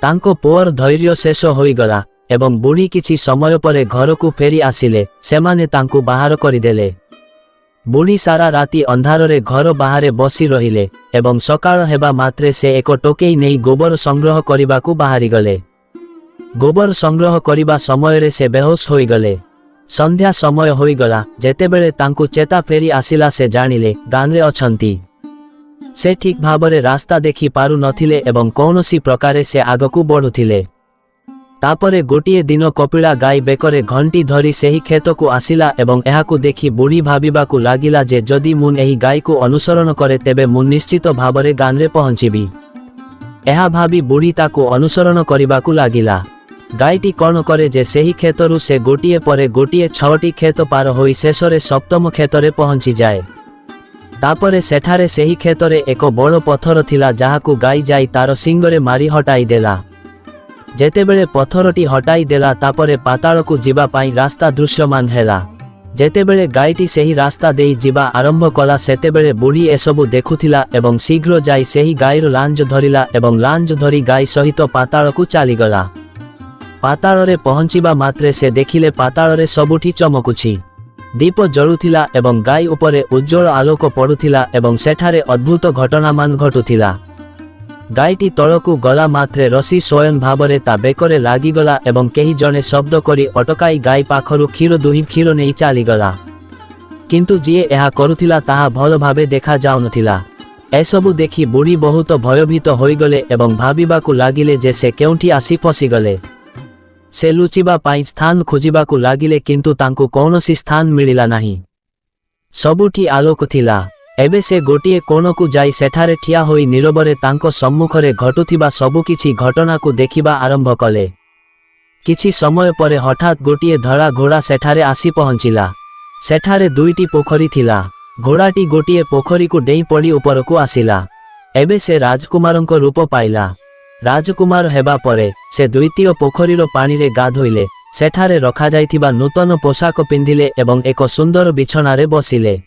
ତାଙ୍କ ପୁଅର ଧୈର୍ଯ୍ୟ ଶେଷ ହୋଇଗଲା ଏବଂ ବୁଢ଼ୀ କିଛି ସମୟ ପରେ ଘରକୁ ଫେରି ଆସିଲେ। ସେମାନେ ତାଙ୍କୁ ବାହାର କରିଦେଲେ। ବୁଢ଼ୀ ସାରା ରାତି ଅନ୍ଧାରରେ ଘର ବାହାରେ ବସି ରହିଲେ ଏବଂ ସକାଳ ହେବା ମାତ୍ରେ ସେ ଏକ ଟୋକେଇ ନେଇ ଗୋବର ସଂଗ୍ରହ କରିବାକୁ ବାହାରିଗଲେ। ଗୋବର ସଂଗ୍ରହ କରିବା ସମୟରେ ସେ ବେହୋସ ହୋଇଗଲେ। ସନ୍ଧ୍ୟା ସମୟ ହୋଇଗଲା। ଯେତେବେଳେ ତାଙ୍କୁ ଚେତା ଫେରି ଆସିଲା, ସେ ଜାଣିଲେ ଗାଁରେ ଅଛନ୍ତି। ସେ ଠିକ୍ ଭାବରେ ରାସ୍ତା ଦେଖି ପାରୁନଥିଲେ ଏବଂ କୌଣସି ପ୍ରକାରେ ସେ ଆଗକୁ ବଢୁଥିଲେ। ତାପରେ ଗୋଟିଏ ଦିନ କପିଳା ଗାଈ ବେକରେ ଘଣ୍ଟି ଧରି ସେହି କ୍ଷେତକୁ ଆସିଲା ଏବଂ ଏହାକୁ ଦେଖି ବୁଢ଼ୀ ଭାବିବାକୁ ଲାଗିଲା ଯେ ଯଦି ମୁଁ ଏହି ଗାଈକୁ ଅନୁସରଣ କରେ, ତେବେ ମୁଁ ନିଶ୍ଚିତ ଭାବରେ ଗାଁରେ ପହଞ୍ଚିବି। ଏହା ଭାବି ବୁଢ଼ୀ ତାକୁ ଅନୁସରଣ କରିବାକୁ ଲାଗିଲା। ଗାଈଟି କ'ଣ କରେ ଯେ ସେହି କ୍ଷେତରୁ ସେ ଗୋଟିଏ ପରେ ଗୋଟିଏ ଛଅଟି କ୍ଷେତ ପାର ହୋଇ ଶେଷରେ ସପ୍ତମ କ୍ଷେତରେ ପହଞ୍ଚିଯାଏ। ତାପରେ ସେଠାରେ ସେହି କ୍ଷେତରେ ଏକ ବଡ଼ ପଥର ଥିଲା, ଯାହାକୁ ଗାଈ ଯାଇ ତାର ଶିଙ୍ଗରେ ମାରି ହଟାଇ ଦେଲା। ଯେତେବେଳେ ପଥରଟି ହଟାଇ ଦେଲା, ତାପରେ ପାତାଳକୁ ଯିବା ପାଇଁ ରାସ୍ତା ଦୃଶ୍ୟମାନ ହେଲା। ଯେତେବେଳେ ଗାଈଟି ସେହି ରାସ୍ତା ଦେଇ ଯିବା ଆରମ୍ଭ କଲା, ସେତେବେଳେ ବୁଢ଼ୀ ଏସବୁ ଦେଖୁଥିଲା ଏବଂ ଶୀଘ୍ର ଯାଇ ସେହି ଗାଈର ଲାଞ୍ଜ ଧରିଲା ଏବଂ ଲାଞ୍ଜ ଧରି ଗାଈ ସହିତ ପାତାଳକୁ ଚାଲିଗଲା। ପାତାଳରେ ପହଞ୍ଚିବା ମାତ୍ରେ ସେ ଦେଖିଲେ ପାତାଳରେ ସବୁଠି ଚମକୁଛି। ଦୀପ ଜଳୁଥିଲା ଏବଂ ଗାଈ ଉପରେ ଉଜ୍ଜ୍ୱଳ ଆଲୋକ ପଡୁଥିଲା ଏବଂ ସେଠାରେ ଅଦ୍ଭୁତ ଘଟଣାମାନ ଘଟୁଥିଲା। ଗାଈଟି ତଳକୁ ଗଲା ମାତ୍ରେ ରସି ସ୍ୱୟଂ ଭାବରେ ତା ବେକରେ ଲାଗିଗଲା ଏବଂ କେହି ଜଣେ ଶବ୍ଦ କରି ଅଟକାଇ ଗାଈ ପାଖରୁ କ୍ଷୀର ଦୁହିଁ କ୍ଷୀର ନେଇ ଚାଲିଗଲା। କିନ୍ତୁ ଯିଏ ଏହା କରୁଥିଲା, ତାହା ଭଲ ଭାବେ ଦେଖାଯାଉନଥିଲା। ଏସବୁ ଦେଖି ବୁଢ଼ୀ ବହୁତ ଭୟଭୀତ ହୋଇଗଲେ ଏବଂ ଭାବିବାକୁ ଲାଗିଲେ ଯେ ସେ କେଉଁଠି ଆସି ଫସିଗଲେ। ସେ ଲୁଚିବା ପାଇଁ ସ୍ଥାନ ଖୋଜିବାକୁ ଲାଗିଲେ, କିନ୍ତୁ ତାଙ୍କୁ କୌଣସି ସ୍ଥାନ ମିଳିଲା ନାହିଁ। ସବୁଠି ଆଲୋକ ଥିଲା। ଏବେ ସେ ଗୋଟିଏ କୋଣକୁ ଯାଇ ସେଠାରେ ଠିଆ ହୋଇ ନୀରବରେ ତାଙ୍କ ସମ୍ମୁଖରେ ଘଟୁଥିବା ସବୁକିଛି ଘଟଣାକୁ ଦେଖିବା ଆରମ୍ଭ କଲେ। କିଛି ସମୟ ପରେ ହଠାତ୍ ଗୋଟିଏ ଧଳା ଘୋଡ଼ା ସେଠାରେ ଆସି ପହଞ୍ଚିଲା। ସେଠାରେ ଦୁଇଟି ପୋଖରୀ ଥିଲା। ଘୋଡ଼ାଟି ଗୋଟିଏ ପୋଖରୀକୁ ଡେଇଁ ପଡ଼ି ଉପରକୁ ଆସିଲା। ଏବେ ସେ ରାଜକୁମାରଙ୍କ ରୂପ ପାଇଲା। ରାଜକୁମାର ହେବା ପରେ ସେ ଦ୍ୱିତୀୟ ପୋଖରୀର ପାଣିରେ ଗାଧୋଇଲେ, ସେଠାରେ ରଖାଯାଇଥିବା ନୂତନ ପୋଷାକ ପିନ୍ଧିଲେ ଏବଂ ଏକ ସୁନ୍ଦର ବିଛଣାରେ ବସିଲେ।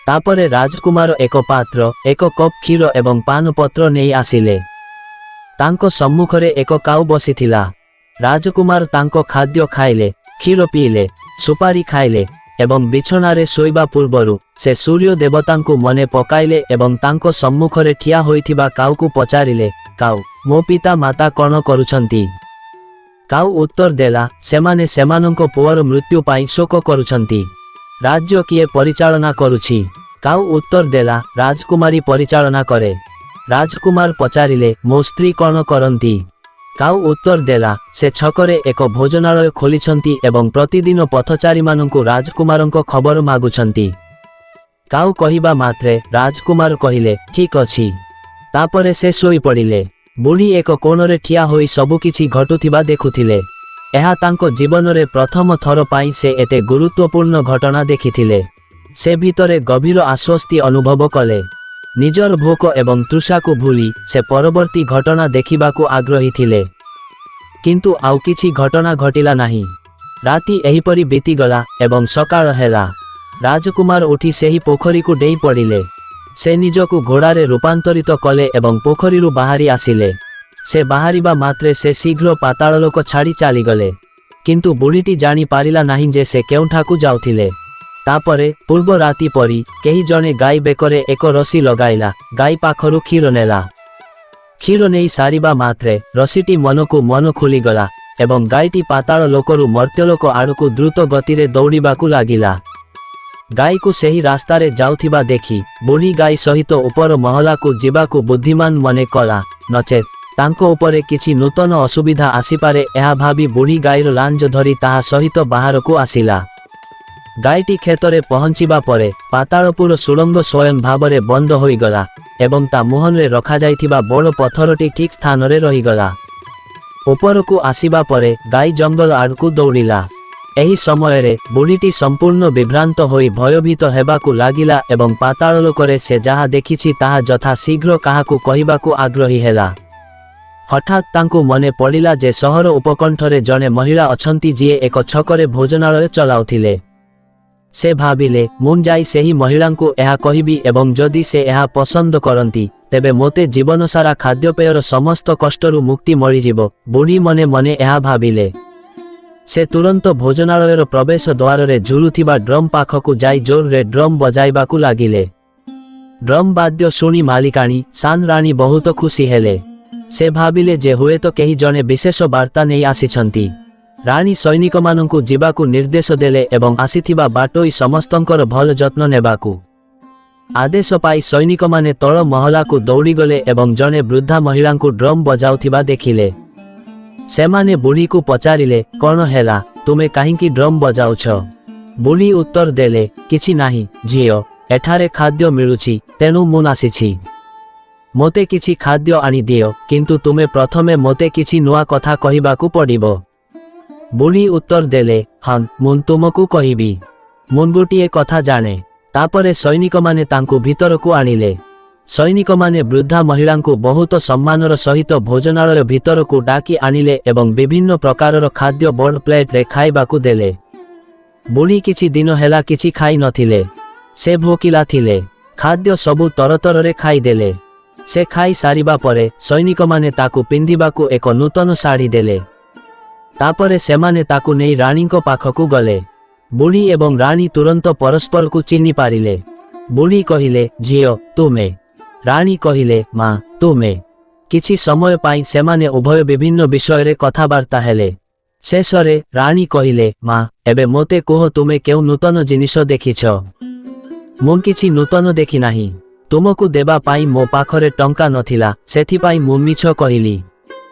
ତାପରେ ରାଜକୁମାର ଏକ ପାତ୍ର, ଏକ କପ୍ କ୍ଷୀର ଏବଂ ପାନପତ୍ର ନେଇ ଆସିଲେ। ତାଙ୍କ ସମ୍ମୁଖରେ ଏକ କାଉ ବସିଥିଲା। ରାଜକୁମାର ତାଙ୍କ ଖାଦ୍ୟ ଖାଇଲେ, କ୍ଷୀର ପିଇଲେ, ସୁପାରି ଖାଇଲେ ଏବଂ ବିଛଣାରେ ଶୋଇବା ପୂର୍ବରୁ ସେ ସୂର୍ଯ୍ୟ ଦେବତାଙ୍କୁ ମନେ ପକାଇଲେ ଏବଂ ତାଙ୍କ ସମ୍ମୁଖରେ ଠିଆ ହୋଇଥିବା କାଉକୁ ପଚାରିଲେ, "କାଉ, ମୋ ପିତା ମାତା କ'ଣ କରୁଛନ୍ତି?" କାଉ ଉତ୍ତର ଦେଲା, "ସେମାନେ ସେମାନଙ୍କ ପୁଅର ମୃତ୍ୟୁ ପାଇଁ ଶୋକ କରୁଛନ୍ତି।" "ରାଜ୍ୟ କିଏ ପରିଚାଳନା କରୁଛି?" କାଉ ଉତ୍ତର ଦେଲା, "ରାଜକୁମାରୀ ପରିଚାଳନା କରେ।" ରାଜକୁମାର ପଚାରିଲେ, "ମୋ ସ୍ତ୍ରୀ କ'ଣ କରନ୍ତି?" କାଉ ଉତ୍ତର ଦେଲା, "ସେ ଛକରେ ଏକ ଭୋଜନାଳୟ ଖୋଲିଛନ୍ତି ଏବଂ ପ୍ରତିଦିନ ପଥଚାରୀମାନଙ୍କୁ ରାଜକୁମାରଙ୍କ ଖବର ମାଗୁଛନ୍ତି।" କାଉ କହିବା ମାତ୍ରେ ରାଜକୁମାର କହିଲେ, "ଠିକ୍ ଅଛି।" ତାପରେ ସେ ଶୋଇପଡ଼ିଲେ। ବୁଢ଼ୀ ଏକ କୋଣରେ ଠିଆ ହୋଇ ସବୁକିଛି ଘଟୁଥିବା ଦେଖୁଥିଲେ। ଏହା ତାଙ୍କ ଜୀବନରେ ପ୍ରଥମ ଥର ପାଇଁ ସେ ଏତେ ଗୁରୁତ୍ୱପୂର୍ଣ୍ଣ ଘଟଣା ଦେଖିଥିଲେ। ସେ ଭିତରେ ଗଭୀର ଆଶ୍ୱସ୍ତି ଅନୁଭବ କଲେ। ନିଜର ଭୋକ ଏବଂ ତୃଷାକୁ ଭୁଲି ସେ ପରବର୍ତ୍ତୀ ଘଟଣା ଦେଖିବାକୁ ଆଗ୍ରହୀ ଥିଲେ। କିନ୍ତୁ ଆଉ କିଛି ଘଟଣା ଘଟିଲା ନାହିଁ। ରାତି ଏହିପରି ବିତିଗଲା ଏବଂ ସକାଳ ହେଲା। ରାଜକୁମାର ଉଠି ସେହି ପୋଖରୀକୁ ଡେଇଁ ପଡ଼ିଲେ। ସେ ନିଜକୁ ଘୋଡ଼ାରେ ରୂପାନ୍ତରିତ କଲେ ଏବଂ ପୋଖରୀରୁ ବାହାରି ଆସିଲେ। ସେ ବାହାରିବା ମାତ୍ରେ ସେ ଶୀଘ୍ର ପାତାଳଲୋକ ଛାଡ଼ି ଚାଲିଗଲେ। କିନ୍ତୁ ବୁଢ଼ୀଟି ଜାଣି ପାରିଲା ନାହିଁ ଯେ ସେ କେଉଁଠାକୁ ଯାଉଥିଲେ। ତାପରେ ପୂର୍ବ ରାତି ପରି କେହି ଜଣେ ଗାଈ ବେକରେ ଏକ ରସି ଲଗାଇଲା, ଗାଈ ପାଖରୁ କ୍ଷୀର ନେଲା। କ୍ଷୀର ନେଇ ସାରିବା ମାତ୍ରେ ରସିଟି ମନକୁ ମନ ଖୋଲିଗଲା ଏବଂ ଗାଈଟି ପାତାଳ ଲୋକରୁ ମର୍ତ୍ତ୍ୟଲୋକ ଆଡ଼କୁ ଦ୍ରୁତ ଗତିରେ ଦୌଡ଼ିବାକୁ ଲାଗିଲା। ଗାଈକୁ ସେହି ରାସ୍ତାରେ ଯାଉଥିବା ଦେଖି ବୁଢ଼ୀ ଗାଈ ସହିତ ଉପର ମହଲାକୁ ଯିବାକୁ ବୁଦ୍ଧିମାନ ମନେ କଲା। ନଚେତ୍ ତାଙ୍କ ଉପରେ କିଛି ନୂତନ ଅସୁବିଧା ଆସିପାରେ, ଏହା ଭାବି ବୁଢ଼ୀ ଗାଈର ଲାଞ୍ଜ ଧରି ତାହା ସହିତ ବାହାରକୁ ଆସିଲା। ଗାଈଟି କ୍ଷେତରେ ପହଞ୍ଚିବା ପରେ ପାତାଳପୁର ସୁଡ଼ଙ୍ଗ ସ୍ୱୟଂ ଭାବରେ ବନ୍ଦ ହୋଇଗଲା ଏବଂ ତା ମୁହଁରେ ରଖାଯାଇଥିବା ବଡ଼ ପଥରଟି ଠିକ୍ ସ୍ଥାନରେ ରହିଗଲା। ଉପରକୁ ଆସିବା ପରେ ଗାଈ ଜଙ୍ଗଲ ଆଡ଼କୁ ଦୌଡ଼ିଲା। ଏହି ସମୟରେ ବୁଢ଼ୀଟି ସମ୍ପୂର୍ଣ୍ଣ ବିଭ୍ରାନ୍ତ ହୋଇ ଭୟଭୀତ ହେବାକୁ ଲାଗିଲା ଏବଂ ପାତାଳଲୋକରେ ସେ ଯାହା ଦେଖିଛି, ତାହା ଯଥା ଶୀଘ୍ର କାହାକୁ କହିବାକୁ ଆଗ୍ରହୀ ହେଲା। ହଠାତ୍ ତାଙ୍କୁ ମନେ ପଡ଼ିଲା ଯେ ସହର ଉପକଣ୍ଠରେ ଜଣେ ମହିଳା ଅଛନ୍ତି, ଯିଏ ଏକ ଛକରେ ଭୋଜନାଳୟ ଚଲାଉଥିଲେ। ସେ ଭାବିଲେ, "ମୁଁ ଯାଇ ସେହି ମହିଳାଙ୍କୁ ଏହା କହିବି ଏବଂ ଯଦି ସେ ଏହା ପସନ୍ଦ କରନ୍ତି, ତେବେ ମୋତେ ଜୀବନସାରା ଖାଦ୍ୟପେୟର ସମସ୍ତ କଷ୍ଟରୁ ମୁକ୍ତି ମିଳିଯିବ।" ବୁଢ଼ୀ ମନେ ମନେ ଏହା ଭାବିଲେ। ସେ ତୁରନ୍ତ ଭୋଜନାଳୟର ପ୍ରବେଶ ଦ୍ୱାରରେ ଝୁଲୁଥିବା ଡ୍ରମ୍ ପାଖକୁ ଯାଇ ଜୋରରେ ଡ୍ରମ୍ ବଜାଇବାକୁ ଲାଗିଲେ। ଡ୍ରମ୍ ବାଦ୍ୟ ଶୁଣି ମାଲିକାଣୀ ସାନ୍ ରାଣୀ ବହୁତ ଖୁସି ହେଲେ। ସେ ଭାବିଲେ ଯେ ହୁଏତ କେହି ଜଣେ ବିଶେଷ ବାର୍ତ୍ତା ନେଇ ଆସିଛନ୍ତି। ରାଣୀ ସୈନିକମାନଙ୍କୁ ଯିବାକୁ ନିର୍ଦ୍ଦେଶ ଦେଲେ ଏବଂ ଆସିଥିବା ବାଟୋଇ ସମସ୍ତଙ୍କର ଭଲ ଯତ୍ନ ନେବାକୁ ଆଦେଶ ପାଇ ସୈନିକମାନେ ତଳ ମହଲାକୁ ଦୌଡ଼ିଗଲେ ଏବଂ ଜଣେ ବୃଦ୍ଧା ମହିଳାଙ୍କୁ ଡ୍ରମ୍ ବଜାଉଥିବା ଦେଖିଲେ। ସେମାନେ ବୁଢ଼ୀକୁ ପଚାରିଲେ, "କ'ଣ ହେଲା? ତୁମେ କାହିଁକି ଡ୍ରମ୍ ବଜାଉଛ?" ବୁଢ଼ୀ ଉତ୍ତର ଦେଲେ, "କିଛି ନାହିଁ ଝିଅ, ଏଠାରେ ଖାଦ୍ୟ ମିଳୁଛି, ତେଣୁ ମୁଁ ଆସିଛି। ମୋତେ କିଛି ଖାଦ୍ୟ ଆଣିଦିଅ, କିନ୍ତୁ ତୁମେ ପ୍ରଥମେ ମୋତେ କିଛି ନୂଆ କଥା କହିବାକୁ ପଡ଼ିବ।" ବୁଢ଼ୀ ଉତ୍ତର ଦେଲେ, "ହଁ, ମୁଁ ତୁମକୁ କହିବି। ମୁଁ ଗୋଟିଏ କଥା ଜାଣେ।" ତାପରେ ସୈନିକମାନେ ତାଙ୍କୁ ଭିତରକୁ ଆଣିଲେ। ସୈନିକମାନେ ବୃଦ୍ଧା ମହିଳାଙ୍କୁ ବହୁତ ସମ୍ମାନର ସହିତ ଭୋଜନାଳୟ ଭିତରକୁ ଡାକି ଆଣିଲେ ଏବଂ ବିଭିନ୍ନ ପ୍ରକାରର ଖାଦ୍ୟ ବଡ଼ ପ୍ଲେଟରେ ଖାଇବାକୁ ଦେଲେ। ବୁଢ଼ୀ କିଛି ଦିନ ହେଲା କିଛି ଖାଇ ନଥିଲେ। ସେ ଭୋକିଲା ଥିଲେ। ଖାଦ୍ୟ ସବୁ ତରତରରେ ଖାଇଦେଲେ। ସେ ଖାଇ ସାରିବା ପରେ ସୈନିକମାନେ ତାକୁ ପିନ୍ଧିବାକୁ ଏକ ନୂତନ ଶାଢ଼ୀ ଦେଲେ। ତାପରେ ସେମାନେ ତାକୁ ନେଇ ରାଣୀଙ୍କ ପାଖକୁ ଗଲେ। ବୁଢ଼ୀ ଏବଂ ରାଣୀ ତୁରନ୍ତ ପରସ୍ପରକୁ ଚିହ୍ନି ପାରିଲେ। ବୁଢ଼ୀ କହିଲେ, "ଝିଅ, ତୁମେ?" ରାଣୀ କହିଲେ, "ମା, ତୁମେ?" କିଛି ସମୟ ପାଇଁ ସେମାନେ ଉଭୟ ବିଭିନ୍ନ ବିଷୟରେ କଥାବାର୍ତ୍ତା ହେଲେ। ଶେଷରେ ରାଣୀ କହିଲେ, "ମା, ଏବେ ମୋତେ କୁହ, ତୁମେ କେଉଁ ନୂତନ ଜିନିଷ ଦେଖିଛ?" "ମୁଁ କିଛି ନୂତନ ଦେଖିନାହିଁ। ତୁମକୁ ଦେବା ପାଇଁ ମୋ ପାଖରେ ଟଙ୍କା ନଥିଲା, ସେଥିପାଇଁ ମୁଁ ମିଛ କହିଲି।"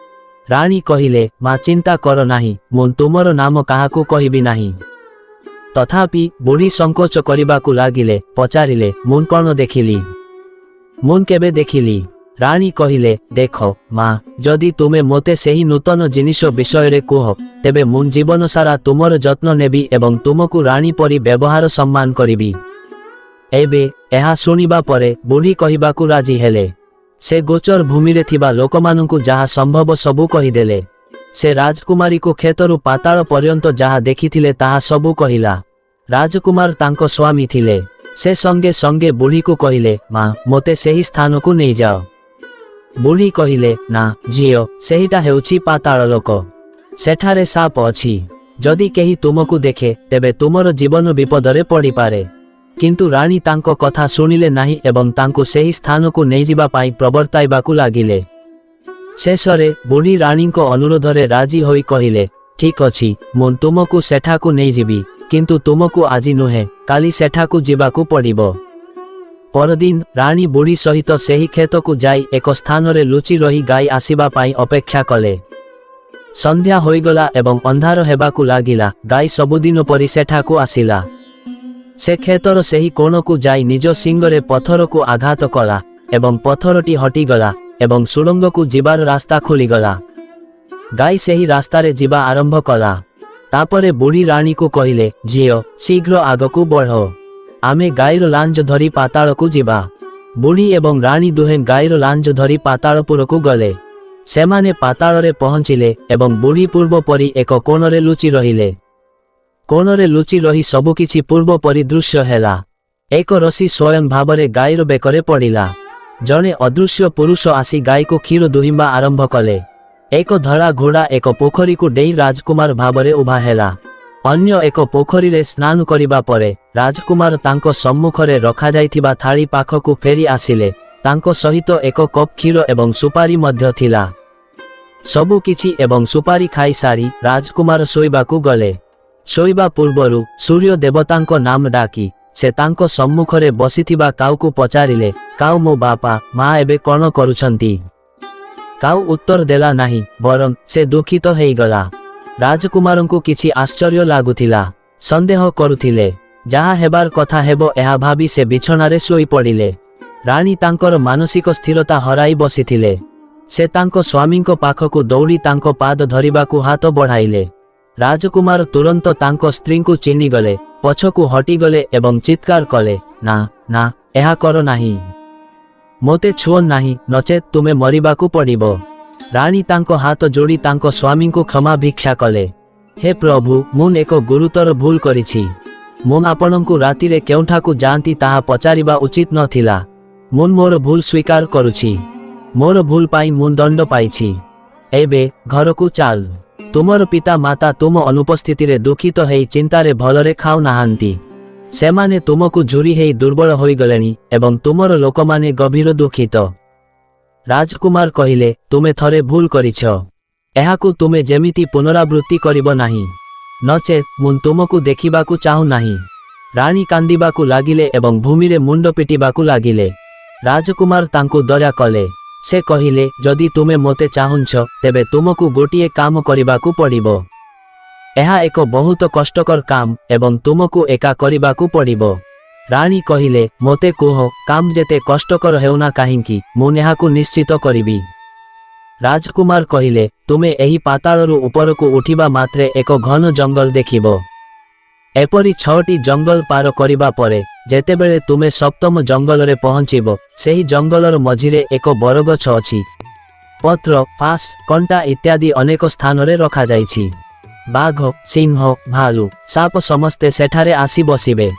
ରାଣୀ କହିଲେ, "ମା, ଚିନ୍ତା କର ନାହିଁ। ମୁଁ ତୁମର ନାମ କାହାକୁ କହିବି ନାହିଁ।" ତଥାପି ବୁଢ଼ୀ ସଂକୋଚ କରିବାକୁ ଲାଗିଲେ। ପଚାରିଲେ, "ମୁଁ କ'ଣ ଦେଖିଲି? ମୁଁ କେବେ ଦେଖିଲି?" ରାଣୀ କହିଲେ, "ଦେଖ ମା, ଯଦି ତୁମେ ମୋତେ ସେହି ନୂତନ ଜିନିଷ ବିଷୟରେ କୁହ, ତେବେ ମୁଁ ଜୀବନ ସାରା ତୁମର ଯତ୍ନ ନେବି ଏବଂ ତୁମକୁ ରାଣୀ ପରି ବ୍ୟବହାର ସମ୍ମାନ କରିବି।" ଏବେ ଏହା ଶୁଣିବା ପରେ ବୁଢ଼ୀ କହିବାକୁ ରାଜି ହେଲେ। ସେ ଗୋଚର ଭୂମିରେ ଥିବା ଲୋକମାନଙ୍କୁ ଯାହା ସମ୍ଭବ ସବୁ କହିଦେଲେ। ସେ ରାଜକୁମାରୀକୁ କ୍ଷେତରୁ ପାତାଳ ପର୍ଯ୍ୟନ୍ତ ଯାହା ଦେଖିଥିଲେ, ତାହା ସବୁ କହିଲା। ରାଜକୁମାର ତାଙ୍କ ସ୍ୱାମୀ ଥିଲେ। ସେ ସଙ୍ଗେ ସଙ୍ଗେ ବୁଢ଼ୀକୁ କହିଲେ, "ମା, ମୋତେ ସେହି ସ୍ଥାନକୁ ନେଇଯାଅ।" ବୁଢ଼ୀ କହିଲେ, "ନା ଝିଅ, ସେହିଟା ହେଉଛି ପାତାଳ ଲୋକ। ସେଠାରେ ସାପ ଅଛି। ଯଦି କେହି ତୁମକୁ ଦେଖେ, ତେବେ ତୁମର ଜୀବନ ବିପଦରେ ପଡ଼ିପାରେ। କିନ୍ତୁ ରାଣୀ ତାଙ୍କ କଥା ଶୁଣିଲେ ନାହିଁ ଏବଂ ତାଙ୍କୁ ସେହି ସ୍ଥାନକୁ ନେଇଯିବା ପାଇଁ ପ୍ରବର୍ତ୍ତାଇବାକୁ ଲାଗିଲେ। ଶେଷରେ ବୁଢ଼ୀ ରାଣୀଙ୍କ ଅନୁରୋଧରେ ରାଜି ହୋଇ କହିଲେ, ଠିକ୍ ଅଛି, ମୁଁ ତୁମକୁ ସେଠାକୁ ନେଇଯିବି, କିନ୍ତୁ ତୁମକୁ ଆଜି ନୁହେଁ, କାଲି ସେଠାକୁ ଯିବାକୁ ପଡ଼ିବ। ପରଦିନ ରାଣୀ ବୁଢ଼ୀ ସହିତ ସେହି କ୍ଷେତକୁ ଯାଇ ଏକ ସ୍ଥାନରେ ଲୁଚି ରହି ଗାଈ ଆସିବା ପାଇଁ ଅପେକ୍ଷା କଲେ। ସନ୍ଧ୍ୟା ହୋଇଗଲା ଏବଂ ଅନ୍ଧାର ହେବାକୁ ଲାଗିଲା। ଗାଈ ସବୁଦିନ ପରି ସେଠାକୁ ଆସିଲା। ସେ କ୍ଷେତର ସେହି କୋଣକୁ ଯାଇ ନିଜ ଶିଙ୍ଗରେ ପଥରକୁ ଆଘାତ କଲା ଏବଂ ପଥରଟି ହଟିଗଲା ଏବଂ ସୁଡ଼ଙ୍ଗକୁ ଯିବାର ରାସ୍ତା ଖୋଲିଗଲା। ଗାଈ ସେହି ରାସ୍ତାରେ ଯିବା ଆରମ୍ଭ କଲା। ତାପରେ ବୁଢ଼ୀ ରାଣୀକୁ କହିଲେ, ଝିଅ, ଶୀଘ୍ର ଆଗକୁ ବଢ଼। ଆମେ ଗାଈର ଲାଞ୍ଜ ଧରି ପାତାଳକୁ ଯିବା। ବୁଢ଼ୀ ଏବଂ ରାଣୀ ଦୁହେଁ ଗାଈର ଲାଞ୍ଜ ଧରି ପାତାଳପୁରକୁ ଗଲେ। ସେମାନେ ପାତାଳରେ ପହଞ୍ଚିଲେ ଏବଂ ବୁଢ଼ୀ ପୂର୍ବ ପରି ଏକ କୋଣରେ ଲୁଚି ରହିଲେ। କୋଣରେ ଲୁଚି ରହି ସବୁକିଛି ପୂର୍ବ ପରି ଦୃଶ୍ୟ ହେଲା। ଏକ ରସି ସ୍ୱୟଂ ଭାବରେ ଗାଈର ବେକରେ ପଡ଼ିଲା। ଜଣେ ଅଦୃଶ୍ୟ ପୁରୁଷ ଆସି ଗାଈକୁ କ୍ଷୀର ଦୁହିଁବା ଆରମ୍ଭ କଲେ। ଏକ ଧଳା ଘୋଡ଼ା ଏକ ପୋଖରୀକୁ ଡେଇଁ ରାଜକୁମାର ଭାବରେ ଉଭା ହେଲା। ଅନ୍ୟ ଏକ ପୋଖରୀରେ ସ୍ନାନ କରିବା ପରେ ରାଜକୁମାର ତାଙ୍କ ସମ୍ମୁଖରେ ରଖାଯାଇଥିବା ଥାଳି ପାଖକୁ ଫେରି ଆସିଲେ। ତାଙ୍କ ସହିତ ଏକ କପ୍ କ୍ଷୀର ଏବଂ ସୁପାରି ମଧ୍ୟ ଥିଲା। ସବୁ କିଛି ଏବଂ ସୁପାରି ଖାଇସାରି ରାଜକୁମାର ଶୋଇବାକୁ ଗଲେ। ଶୋଇବା ପୂର୍ବରୁ ସୂର୍ଯ୍ୟ ଦେବତାଙ୍କ ନାମ ଡାକି ସେ ତାଙ୍କ ସମ୍ମୁଖରେ ବସିଥିବା କାଉକୁ ପଚାରିଲେ, କାଉ, ମୋ ବାପା ମା ଏବେ କଣ କରୁଛନ୍ତି? କାଉ ଉତ୍ତର ଦେଲା ନାହିଁ, ବରଂ ସେ ଦୁଃଖିତ ହେଇଗଲା। ରାଜକୁମାରଙ୍କୁ କିଛି ଆଶ୍ଚର୍ଯ୍ୟ ଲାଗୁଥିଲା। ସନ୍ଦେହ କରୁଥିଲେ। ଯାହା ହେବାର କଥା ହେବ, ଏହା ଭାବି ସେ ବିଛଣାରେ ଶୋଇପଡ଼ିଲେ। ରାଣୀ ତାଙ୍କର ମାନସିକ ସ୍ଥିରତା ହରାଇ ବସିଥିଲେ। ସେ ତାଙ୍କ ସ୍ୱାମୀଙ୍କ ପାଖକୁ ଦୌଡ଼ି ତାଙ୍କ ପାଦ ଧରିବାକୁ ହାତ ବଢ଼ାଇଲେ। ରାଜକୁମାର ତୁରନ୍ତ ତାଙ୍କ ସ୍ତ୍ରୀଙ୍କୁ ଚିହ୍ନିଗଲେ, ପଛକୁ ହଟିଗଲେ ଏବଂ ଚିତ୍କାର କଲେ, ନା, ନା, ଏହା କର ନାହିଁ। ମୋତେ ଛୁଅ ନାହିଁ, ନଚେତ୍ ତୁମେ ମରିବାକୁ ପଡ଼ିବ। ରାଣୀ ତାଙ୍କ ହାତ ଯୋଡ଼ି ତାଙ୍କ ସ୍ୱାମୀଙ୍କୁ କ୍ଷମା ଭିକ୍ଷା କଲେ। ହେ ପ୍ରଭୁ, ମୁଁ ଏକ ଗୁରୁତର ଭୁଲ କରିଛି। ମୁଁ ଆପଣଙ୍କୁ ରାତିରେ କେଉଁଠାକୁ ଯାଆନ୍ତି ତାହା ପଚାରିବା ଉଚିତ ନଥିଲା। ମୁଁ ମୋର ଭୁଲ ସ୍ୱୀକାର କରୁଛି। ମୋର ଭୁଲ ପାଇଁ ମୁଁ ଦଣ୍ଡ ପାଇଛି। ଏବେ ଘରକୁ ଚାଲ। ତୁମର ପିତା ମାତା ତୁମ ଅନୁପସ୍ଥିତିରେ ଦୁଃଖିତ ହେଇ ଚିନ୍ତାରେ ଭଲରେ ଖାଉନାହାନ୍ତି। ସେମାନେ ତୁମକୁ ଝୁରି ହେଇ ଦୁର୍ବଳ ହୋଇଗଲେଣି ଏବଂ ତୁମର ଲୋକମାନେ ଗଭୀର ଦୁଃଖିତ। ରାଜକୁମାର କହିଲେ, ତୁମେ ଥରେ ଭୁଲ କରିଛ। ଏହାକୁ ତୁମେ ଯେମିତି ପୁନରାବୃତ୍ତି କରିବ ନାହିଁ। ନଚେତ୍ ମୁଁ ତୁମକୁ ଦେଖିବାକୁ ଚାହୁଁନାହିଁ। ରାଣୀ କାନ୍ଦିବାକୁ ଲାଗିଲେ ଏବଂ ଭୂମିରେ ମୁଣ୍ଡ ପିଟିବାକୁ ଲାଗିଲେ। ରାଜକୁମାର ତାଙ୍କୁ ଦୟା କଲେ। ସେ କହିଲେ, ଯଦି ତୁମେ ମୋତେ ଚାହୁଁଛ, ତେବେ ତୁମକୁ ଗୋଟିଏ କାମ କରିବାକୁ ପଡ଼ିବ। ଏହା ଏକ ବହୁତ କଷ୍ଟକର କାମ ଏବଂ ତୁମକୁ ଏକା କରିବାକୁ ପଡ଼ିବ। ରାଣୀ କହିଲେ, ମୋତେ କୁହ, କାମ ଯେତେ କଷ୍ଟକର ହେଉନା କାହିଁକି, ମୁଁ ଏହାକୁ ନିଶ୍ଚିତ କରିବି। ରାଜକୁମାର କହିଲେ, ତୁମେ ଏହି ପାତାଳରୁ ଉପରକୁ ଉଠିବା ମାତ୍ରେ ଏକ ଘନ ଜଙ୍ଗଲ ଦେଖିବ। ଏପରି ଛଅଟି ଜଙ୍ଗଲ ପାର କରିବା ପରେ ଯେତେବେଳେ ତୁମେ ସପ୍ତମ ଜଙ୍ଗଲରେ ପହଞ୍ଚିବ, ସେହି ଜଙ୍ଗଲର ମଝିରେ ଏକ ବରଗଛ ଅଛି। ପତ୍ର, ଫାସ, କଣ୍ଟା ଇତ୍ୟାଦି ଅନେକ ସ୍ଥାନରେ ରଖାଯାଇଛି। ବାଘ, ସିଂହ, ଭାଲୁ, ସାପ ସମସ୍ତେ ସେଠାରେ ଆସି ବସିବେ।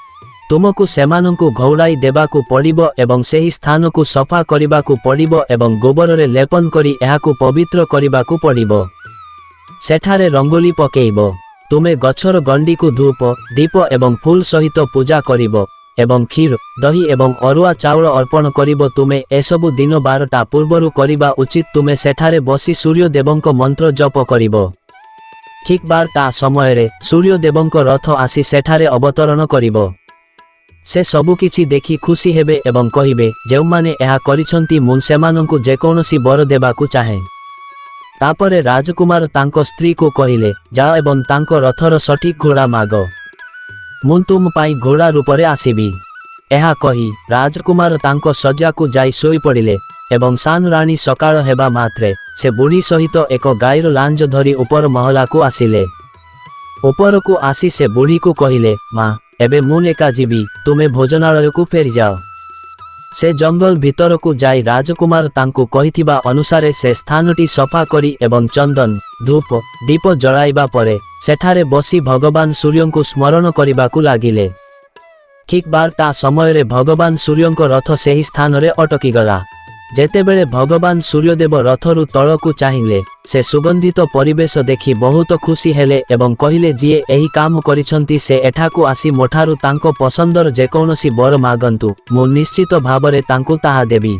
ତୁମକୁ ସେମାନଙ୍କୁ ଘଉଡ଼ାଇ ଦେବାକୁ ପଡ଼ିବ ଏବଂ ସେହି ସ୍ଥାନକୁ ସଫା କରିବାକୁ ପଡ଼ିବ ଏବଂ ଗୋବରରେ ଲେପନ କରି ଏହାକୁ ପବିତ୍ର କରିବାକୁ ପଡ଼ିବ। ସେଠାରେ ରଙ୍ଗୋଲି ପକେଇବ। ତୁମେ ଗଛର ଗଣ୍ଡିକୁ ଧୂପ, ଦୀପ ଏବଂ ଫୁଲ ସହିତ ପୂଜା କରିବ ଏବଂ କ୍ଷୀର, ଦହି ଏବଂ ଅରୁଆ ଚାଉଳ ଅର୍ପଣ କରିବ। ତୁମେ ଏସବୁ ଦିନ 12ଟା ପୂର୍ବରୁ କରିବା ଉଚିତ। ତୁମେ ସେଠାରେ ବସି ସୂର୍ଯ୍ୟଦେବଙ୍କ ମନ୍ତ୍ର ଜପ କରିବ। ଠିକ୍ 12ଟା ସମୟରେ ସୂର୍ଯ୍ୟଦେବଙ୍କ ରଥ ଆସି ସେଠାରେ ଅବତରଣ କରିବ। ସେ ସବୁକିଛି ଦେଖି ଖୁସି ହେବେ ଏବଂ କହିବେ, ଯେଉଁମାନେ ଏହା କରିଛନ୍ତି, ମୁଁ ସେମାନଙ୍କୁ ଯେକୌଣସି ବର ଦେବାକୁ ଚାହେଁ। ତାପରେ ରାଜକୁମାର ତାଙ୍କ ସ୍ତ୍ରୀକୁ କହିଲେ, ଯାଅ ଏବଂ ତାଙ୍କ ରଥର ସଠିକ୍ ଘୋଡ଼ା ମାଗ। ମୁଁ ତୁମ ପାଇଁ ଘୋଡ଼ା ରୂପରେ ଆସିବି। ଏହା କହି ରାଜକୁମାର ତାଙ୍କ ଶଯ୍ୟାକୁ ଯାଇ ଶୋଇପଡ଼ିଲେ ଏବଂ ସାନ ରାଣୀ ସକାଳ ହେବା ମାତ୍ରେ ସେ ବୁଢ଼ୀ ସହିତ ଏକ ଗାଈର ଲାଞ୍ଜ ଧରି ଉପର ମହଲାକୁ ଆସିଲେ। ଉପରକୁ ଆସି ସେ ବୁଢ଼ୀକୁ କହିଲେ, ମା, ଏବେ ମୁଁ ଏକା ଯିବି, ତୁମେ ଭୋଜନାଳୟକୁ ଫେରିଯାଅ। ସେ ଜଙ୍ଗଲ ଭିତରକୁ ଯାଇ ରାଜକୁମାର ତାଙ୍କୁ କହିଥିବା ଅନୁସାରେ ସେ ସ୍ଥାନଟି ସଫା କରି ଏବଂ ଚନ୍ଦନ, ଧୂପ, ଦୀପ ଜଳାଇବା ପରେ ସେଠାରେ ବସି ଭଗବାନ ସୂର୍ଯ୍ୟଙ୍କୁ ସ୍ମରଣ କରିବାକୁ ଲାଗିଲେ। ଠିକ୍ 12ଟା ସମୟରେ ଭଗବାନ ସୂର୍ଯ୍ୟଙ୍କ ରଥ ସେହି ସ୍ଥାନରେ ଅଟକିଗଲା। ଯେତେବେଳେ ଭଗବାନ ସୂର୍ଯ୍ୟଦେବ ରଥରୁ ତଳକୁ ଚାହିଁଲେ, ସେ ସୁଗନ୍ଧିତ ପରିବେଶ ଦେଖି ବହୁତ ଖୁସି ହେଲେ ଏବଂ କହିଲେ, ଯିଏ ଏହି କାମ କରିଛନ୍ତି ସେ ଏଠାକୁ ଆସି ମୋଠାରୁ ତାଙ୍କ ପସନ୍ଦର ଯେକୌଣସି ବର ମାଗନ୍ତୁ, ମୁଁ ନିଶ୍ଚିତ ଭାବରେ ତାଙ୍କୁ ତାହା ଦେବି।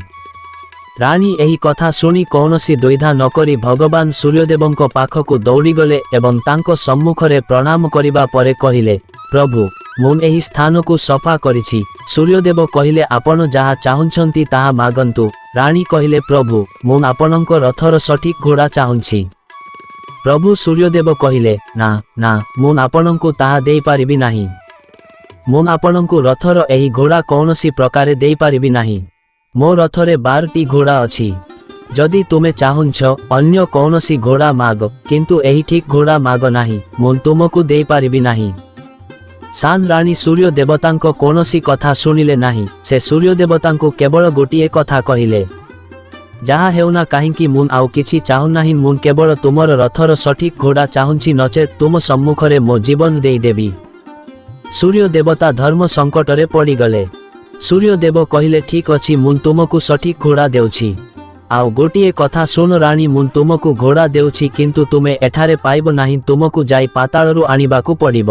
ରାଣୀ ଏହି କଥା ଶୁଣି କୌଣସି ଦ୍ୱିଧା ନକରି ଭଗବାନ ସୂର୍ଯ୍ୟଦେବଙ୍କ ପାଖକୁ ଦୌଡ଼ିଗଲେ ଏବଂ ତାଙ୍କ ସମ୍ମୁଖରେ ପ୍ରଣାମ କରିବା ପରେ କହିଲେ, ପ୍ରଭୁ, ମୁଁ ଏହି ସ୍ଥାନକୁ ସଫା କରିଛି। ସୂର୍ଯ୍ୟଦେବ କହିଲେ, ଆପଣ ଯାହା ଚାହୁଁଛନ୍ତି ତାହା ମାଗନ୍ତୁ। ରାଣୀ କହିଲେ, ପ୍ରଭୁ, ମୁଁ ଆପଣଙ୍କ ରଥର ସଠିକ୍ ଘୋଡ଼ା ଚାହୁଁଛି। ପ୍ରଭୁ ସୂର୍ଯ୍ୟଦେବ କହିଲେ, ନା ନା, ମୁଁ ଆପଣଙ୍କୁ ତାହା ଦେଇପାରିବି ନାହିଁ। ମୁଁ ଆପଣଙ୍କୁ ରଥର ଏହି ଘୋଡ଼ା କୌଣସି ପ୍ରକାରେ ଦେଇପାରିବି ନାହିଁ। ମୋ ରଥରେ 12ଟି ଘୋଡ଼ା ଅଛି। ଯଦି ତୁମେ ଚାହୁଁଛ, ଅନ୍ୟ କୌଣସି ଘୋଡ଼ା ମାଗ, କିନ୍ତୁ ଏହି ଠିକ୍ ଘୋଡ଼ା ମାଗ ନାହିଁ। ମୁଁ ତୁମକୁ ଦେଇପାରିବି ନାହିଁ। ସାନ ରାଣୀ ସୂର୍ଯ୍ୟ ଦେବତାଙ୍କ କୌଣସି କଥା ଶୁଣିଲେ ନାହିଁ। ସେ ସୂର୍ଯ୍ୟ ଦେବତାଙ୍କୁ କେବଳ ଗୋଟିଏ କଥା କହିଲେ, ଯାହା ହେଉନା କାହିଁକି, ମୁଁ ଆଉ କିଛି ଚାହୁଁନାହିଁ। ମୁଁ କେବଳ ତୁମର ରଥର ସଠିକ୍ ଘୋଡ଼ା ଚାହୁଁଛି, ନଚେତ୍ ତୁମ ସମ୍ମୁଖରେ ମୋ ଜୀବନ ଦେଇଦେବି। ସୂର୍ଯ୍ୟ ଦେବତା ଧର୍ମ ସଙ୍କଟରେ ପଡ଼ିଗଲେ। ସୂର୍ଯ୍ୟଦେବ କହିଲେ, ଠିକ୍ ଅଛି, ମୁଁ ତୁମକୁ ସଠିକ୍ ଘୋଡ଼ା ଦେଉଛି। ଆଉ ଗୋଟିଏ କଥା ଶୁଣ ରାଣୀ, ମୁଁ ତୁମକୁ ଘୋଡ଼ା ଦେଉଛି, କିନ୍ତୁ ତୁମେ ଏଠାରେ ପାଇବ ନାହିଁ। ତୁମକୁ ଯାଇ ପାତାଳରୁ ଆଣିବାକୁ ପଡ଼ିବ।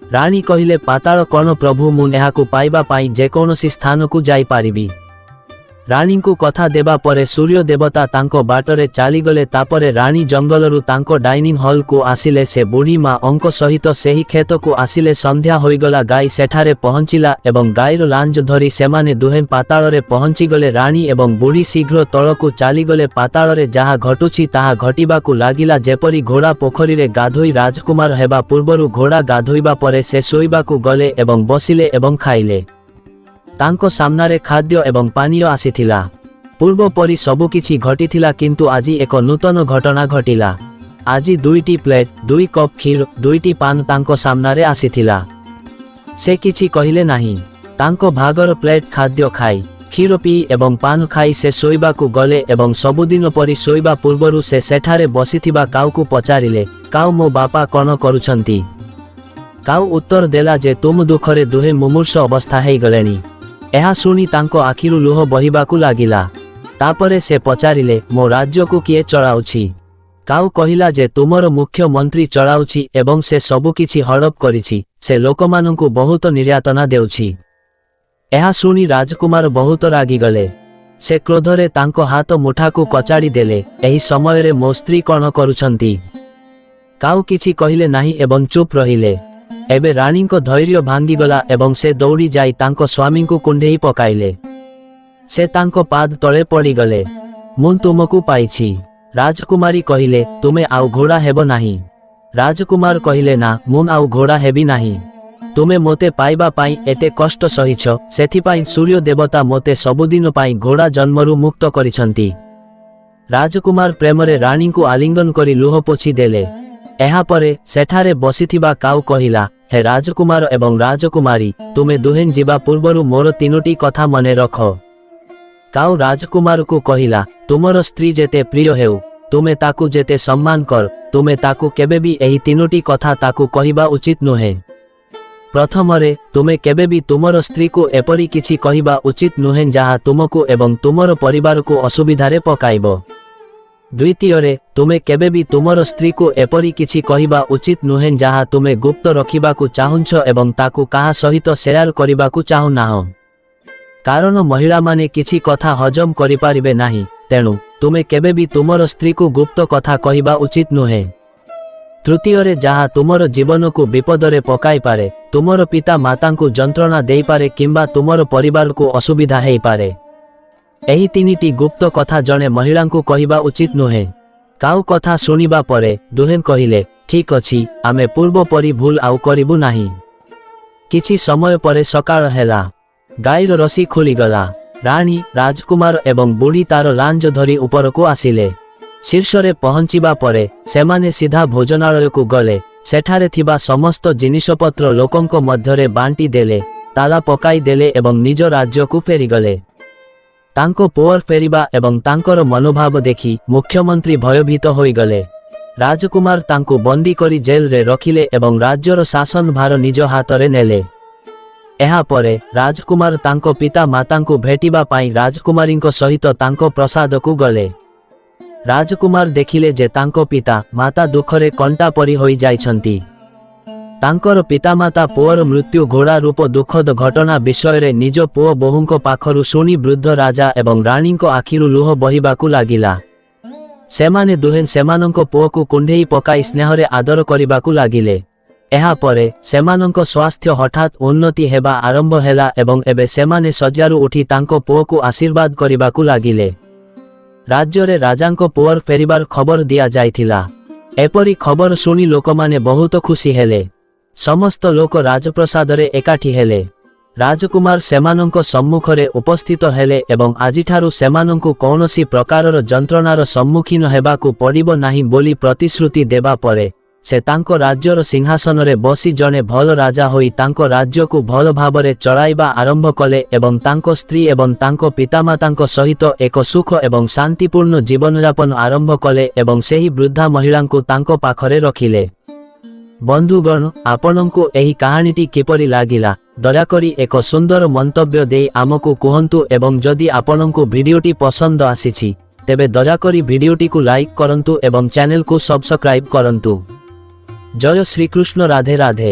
ରାଣୀ କହିଲେ, ପାତାଳ କ'ଣ ପ୍ରଭୁ? ମୁଁ ଏହାକୁ ପାଇବା ପାଇଁ ଯେକୌଣସି ସ୍ଥାନକୁ ଯାଇପାରିବି। ରାଣୀଙ୍କୁ କଥା ଦେବା ପରେ ସୂର୍ଯ୍ୟ ଦେବତା ତାଙ୍କ ବାଟରେ ଚାଲିଗଲେ। ତାପରେ ରାଣୀ ଜଙ୍ଗଲରୁ ତାଙ୍କ ଡାଇନିଂ ହଲକୁ ଆସିଲେ। ସେ ବୁଢ଼ୀ ମାଙ୍କ ସହିତ ସେହି କ୍ଷେତକୁ ଆସିଲେ। ସନ୍ଧ୍ୟା ହୋଇଗଲା। ଗାଈ ସେଠାରେ ପହଞ୍ଚିଲା ଏବଂ ଗାଈର ଲାଞ୍ଜ ଧରି ସେମାନେ ଦୁହେଁ ପାତାଳରେ ପହଞ୍ଚିଗଲେ। ରାଣୀ ଏବଂ ବୁଢ଼ୀ ଶୀଘ୍ର ତଳକୁ ଚାଲିଗଲେ। ପାତାଳରେ ଯାହା ଘଟୁଛି ତାହା ଘଟିବାକୁ ଲାଗିଲା। ଯେପରି ଘୋଡ଼ା ପୋଖରୀରେ ଗାଧୋଇ ରାଜକୁମାର ହେବା ପୂର୍ବରୁ ଘୋଡ଼ା ଗାଧୋଇବା ପରେ ସେ ଶୋଇବାକୁ ଗଲେ ଏବଂ ବସିଲେ ଏବଂ ଖାଇଲେ। ତାଙ୍କ ସାମ୍ନାରେ ଖାଦ୍ୟ ଏବଂ ପାନୀୟ ଆସିଥିଲା। ପୂର୍ବ ପରି ସବୁକିଛି ଘଟିଥିଲା, କିନ୍ତୁ ଆଜି ଏକ ନୂତନ ଘଟଣା ଘଟିଲା। ଆଜି 2ଟି ପ୍ଲେଟ୍, 2 କପ୍ କ୍ଷୀର, 2ଟି ପାନ ତାଙ୍କ ସାମ୍ନାରେ ଆସିଥିଲା। ସେ କିଛି କହିଲେ ନାହିଁ। ତାଙ୍କ ଭାଗର ପ୍ଲେଟ୍ ଖାଦ୍ୟ ଖାଇ, କ୍ଷୀର ପିଇ ଏବଂ ପାନ ଖାଇ ସେ ଶୋଇବାକୁ ଗଲେ ଏବଂ ସବୁଦିନ ପରି ଶୋଇବା ପୂର୍ବରୁ ସେ ସେଠାରେ ବସିଥିବା କାଉକୁ ପଚାରିଲେ, କାଉ, ମୋ ବାପା କ'ଣ କରୁଛନ୍ତି? କାଉ ଉତ୍ତର ଦେଲା ଯେ ତୁମ ଦୁଃଖରେ ଦୁହେଁ ମୁମୂର୍ଷ ଅବସ୍ଥା ହେଇଗଲେଣି। ଏହା ଶୁଣି ତାଙ୍କ ଆଖିରୁ ଲୁହ ବହିବାକୁ ଲାଗିଲା। ତାପରେ ସେ ପଚାରିଲେ, ମୋ ରାଜ୍ୟକୁ କିଏ ଚଳାଉଛି? କାଉ କହିଲା ଯେ ତୁମର ମୁଖ୍ୟମନ୍ତ୍ରୀ ଚଳାଉଛି ଏବଂ ସେ ସବୁକିଛି ହଡପ କରିଛି। ସେ ଲୋକମାନଙ୍କୁ ବହୁତ ନିର୍ଯାତନା ଦେଉଛି। ଏହା ଶୁଣି ରାଜକୁମାର ବହୁତ ରାଗିଗଲେ। ସେ କ୍ରୋଧରେ ତାଙ୍କ ହାତ ମୁଠାକୁ କଚାଡ଼ି ଦେଲେ, ଏହି ସମୟରେ ମୋ ସ୍ତ୍ରୀ କ'ଣ କରୁଛନ୍ତି? କାଉ କିଛି କହିଲେ ନାହିଁ ଏବଂ ଚୁପ୍ ରହିଲେ। ଏବେ ରାଣୀଙ୍କ ଧୈର୍ଯ୍ୟ ଭାଙ୍ଗିଗଲା ଏବଂ ସେ ଦୌଡ଼ି ଯାଇ ତାଙ୍କ ସ୍ୱାମୀଙ୍କୁ କୁଣ୍ଢେଇ ପକାଇଲେ। ସେ ତାଙ୍କ ପାଦ ତଳେ ପଡ଼ିଗଲେ। ମୁଁ ତୁମକୁ ପାଇଛି। ରାଜକୁମାରୀ କହିଲେ, ତୁମେ ଆଉ ଘୋଡ଼ା ହେବ ନାହିଁ। ରାଜକୁମାର କହିଲେ, ନା, ମୁଁ ଆଉ ଘୋଡ଼ା ହେବି ନାହିଁ। ତୁମେ ମୋତେ ପାଇବା ପାଇଁ ଏତେ କଷ୍ଟ ସହିଛ, ସେଥିପାଇଁ ସୂର୍ଯ୍ୟ ଦେବତା ମୋତେ ସବୁଦିନ ପାଇଁ ଘୋଡ଼ା ଜନ୍ମରୁ ମୁକ୍ତ କରିଛନ୍ତି। ରାଜକୁମାର ପ୍ରେମରେ ରାଣୀଙ୍କୁ ଆଲିଙ୍ଗନ କରି ଲୁହ ପୋଛି ଦେଲେ। ଏହାପରେ ସେଠାରେ ବସିଥିବା କାଉ କହିଲା, ହେ ରାଜକୁମାର ଏବଂ ରାଜକୁମାରୀ, ତୁମେ ଦୁହେଁ ଯିବା ପୂର୍ବରୁ ମୋର ତିନୋଟି କଥା ମନେ ରଖ। କାଉ ରାଜକୁମାରକୁ କହିଲା, ତୁମର ସ୍ତ୍ରୀ ଯେତେ ପ୍ରିୟ ହେଉ, ତୁମେ ତାକୁ ଯେତେ ସମ୍ମାନ କର, ତୁମେ ତାକୁ କେବେ ବି ଏହି ତିନୋଟି କଥା ତାକୁ କହିବା ଉଚିତ ନୁହେଁ। ପ୍ରଥମରେ, ତୁମେ କେବେ ବି ତୁମର ସ୍ତ୍ରୀକୁ ଏପରି କିଛି କହିବା ଉଚିତ ନୁହେଁ ଯାହା ତୁମକୁ ଏବଂ ତୁମର ପରିବାରକୁ ଅସୁବିଧାରେ ପକାଇବ। ଦ୍ୱିତୀୟରେ, ତୁମେ କେବେ ବି ତୁମର ସ୍ତ୍ରୀକୁ ଏପରି କିଛି କହିବା ଉଚିତ ନୁହେଁ ଯାହା ତୁମେ ଗୁପ୍ତ ରଖିବାକୁ ଚାହୁଁଛ ଏବଂ ତାକୁ କାହା ସହିତ ସେୟାର କରିବାକୁ ଚାହୁଁନାହଁ, କାରଣ ମହିଳାମାନେ କିଛି କଥା ହଜମ କରିପାରିବେ ନାହିଁ। ତେଣୁ ତୁମେ କେବେ ବି ତୁମର ସ୍ତ୍ରୀକୁ ଗୁପ୍ତ କଥା କହିବା ଉଚିତ ନୁହେଁ। ତୃତୀୟରେ, ଯାହା ତୁମର ଜୀବନକୁ ବିପଦରେ ପକାଇପାରେ, ତୁମର ପିତା ମାତାଙ୍କୁ ଯନ୍ତ୍ରଣା ଦେଇପାରେ କିମ୍ବା ତୁମର ପରିବାରକୁ ଅସୁବିଧା ହେଇପାରେ। ଏହି ତିନିଟି ଗୁପ୍ତ କଥା ଜଣେ ମହିଳାଙ୍କୁ କହିବା ଉଚିତ ନୁହେଁ। କାଉ କଥା ଶୁଣିବା ପରେ ଦୁହେଁ କହିଲେ, ଠିକ୍ ଅଛି, ଆମେ ପୂର୍ବ ପରି ଭୁଲ ଆଉ କରିବୁ ନାହିଁ। କିଛି ସମୟ ପରେ ସକାଳ ହେଲା। ଗାଈର ରସି ଖୋଲିଗଲା। ରାଣୀ, ରାଜକୁମାର ଏବଂ ବୁଢ଼ୀ ତାର ଲାଞ୍ଜ ଧରି ଉପରକୁ ଆସିଲେ। ଶୀର୍ଷରେ ପହଞ୍ଚିବା ପରେ ସେମାନେ ସିଧା ଭୋଜନାଳୟକୁ ଗଲେ। ସେଠାରେ ଥିବା ସମସ୍ତ ଜିନିଷପତ୍ର ଲୋକଙ୍କ ମଧ୍ୟରେ ବାଣ୍ଟି ଦେଲେ, ତାଲା ପକାଇ ଦେଲେ ଏବଂ ନିଜ ରାଜ୍ୟକୁ ଫେରିଗଲେ। ତାଙ୍କ ପୁଅର ଫେରିବା ଏବଂ ତାଙ୍କର ମନୋଭାବ ଦେଖି ମୁଖ୍ୟମନ୍ତ୍ରୀ ଭୟଭୀତ ହୋଇଗଲେ। ରାଜକୁମାର ତାଙ୍କୁ ବନ୍ଦୀ କରି ଜେଲରେ ରଖିଲେ ଏବଂ ରାଜ୍ୟର ଶାସନ ଭାର ନିଜ ହାତରେ ନେଲେ। ଏହାପରେ ରାଜକୁମାର ତାଙ୍କ ପିତା ମାତାଙ୍କୁ ଭେଟିବା ପାଇଁ ରାଜକୁମାରୀଙ୍କ ସହିତ ତାଙ୍କ ପ୍ରାସାଦକୁ ଗଲେ। ରାଜକୁମାର ଦେଖିଲେ ଯେ ତାଙ୍କ ପିତା ମାତା ଦୁଃଖରେ କଣ୍ଟା ପରି ହୋଇଯାଇଛନ୍ତି। ତାଙ୍କର ପିତାମାତା ପୁଅର ମୃତ୍ୟୁ ଘୋଡ଼ା ରୂପ ଦୁଃଖଦ ଘଟଣା ବିଷୟରେ ନିଜ ପୁଅ ବୋହୂଙ୍କ ପାଖରୁ ଶୁଣି ବୃଦ୍ଧ ରାଜା ଏବଂ ରାଣୀଙ୍କ ଆଖିରୁ ଲୁହ ବହିବାକୁ ଲାଗିଲା। ସେମାନେ ଦୁହେଁ ସେମାନଙ୍କ ପୁଅକୁ କୁଣ୍ଢେଇ ପକାଇ ସ୍ନେହରେ ଆଦର କରିବାକୁ ଲାଗିଲେ। ଏହାପରେ ସେମାନଙ୍କ ସ୍ୱାସ୍ଥ୍ୟ ହଠାତ୍ ଉନ୍ନତି ହେବା ଆରମ୍ଭ ହେଲା ଏବଂ ଏବେ ସେମାନେ ଶଯ୍ୟାରୁ ଉଠି ତାଙ୍କ ପୁଅକୁ ଆଶୀର୍ବାଦ କରିବାକୁ ଲାଗିଲେ। ରାଜ୍ୟରେ ରାଜାଙ୍କ ପୁଅର ଫେରିବାର ଖବର ଦିଆଯାଇଥିଲା। ଏପରି ଖବର ଶୁଣି ଲୋକମାନେ ବହୁତ ଖୁସି ହେଲେ। ସମସ୍ତ ଲୋକ ରାଜପ୍ରସାଦରେ ଏକାଠି ହେଲେ। ରାଜକୁମାର ସେମାନଙ୍କ ସମ୍ମୁଖରେ ଉପସ୍ଥିତ ହେଲେ ଏବଂ ଆଜିଠାରୁ ସେମାନଙ୍କୁ କୌଣସି ପ୍ରକାରର ଯନ୍ତ୍ରଣାର ସମ୍ମୁଖୀନ ହେବାକୁ ପଡ଼ିବ ନାହିଁ ବୋଲି ପ୍ରତିଶ୍ରୁତି ଦେବା ପରେ ସେ ତାଙ୍କ ରାଜ୍ୟର ସିଂହାସନରେ ବସି ଜଣେ ଭଲ ରାଜା ହୋଇ ତାଙ୍କ ରାଜ୍ୟକୁ ଭଲ ଭାବରେ ଚଳାଇବା ଆରମ୍ଭ କଲେ ଏବଂ ତାଙ୍କ ସ୍ତ୍ରୀ ଏବଂ ତାଙ୍କ ପିତାମାତାଙ୍କ ସହିତ ଏକ ସୁଖ ଏବଂ ଶାନ୍ତିପୂର୍ଣ୍ଣ ଜୀବନଯାପନ ଆରମ୍ଭ କଲେ ଏବଂ ସେହି ବୃଦ୍ଧା ମହିଳାଙ୍କୁ ତାଙ୍କ ପାଖରେ ରଖିଲେ। ବନ୍ଧୁଗଣ, ଆପଣଙ୍କୁ ଏହି କାହାଣୀଟି କିପରି ଲାଗିଲା, ଦୟାକରି ଏକ ସୁନ୍ଦର ମନ୍ତବ୍ୟ ଦେଇ ଆମକୁ କୁହନ୍ତୁ ଏବଂ ଯଦି ଆପଣଙ୍କୁ ଭିଡିଓଟି ପସନ୍ଦ ଆସିଛି, ତେବେ ଦୟାକରି ଭିଡିଓଟିକୁ ଲାଇକ୍ କରନ୍ତୁ ଏବଂ ଚ୍ୟାନେଲକୁ ସବସ୍କ୍ରାଇବ୍ କରନ୍ତୁ। ଜୟ ଶ୍ରୀକୃଷ୍ଣ, ରାଧେ ରାଧେ।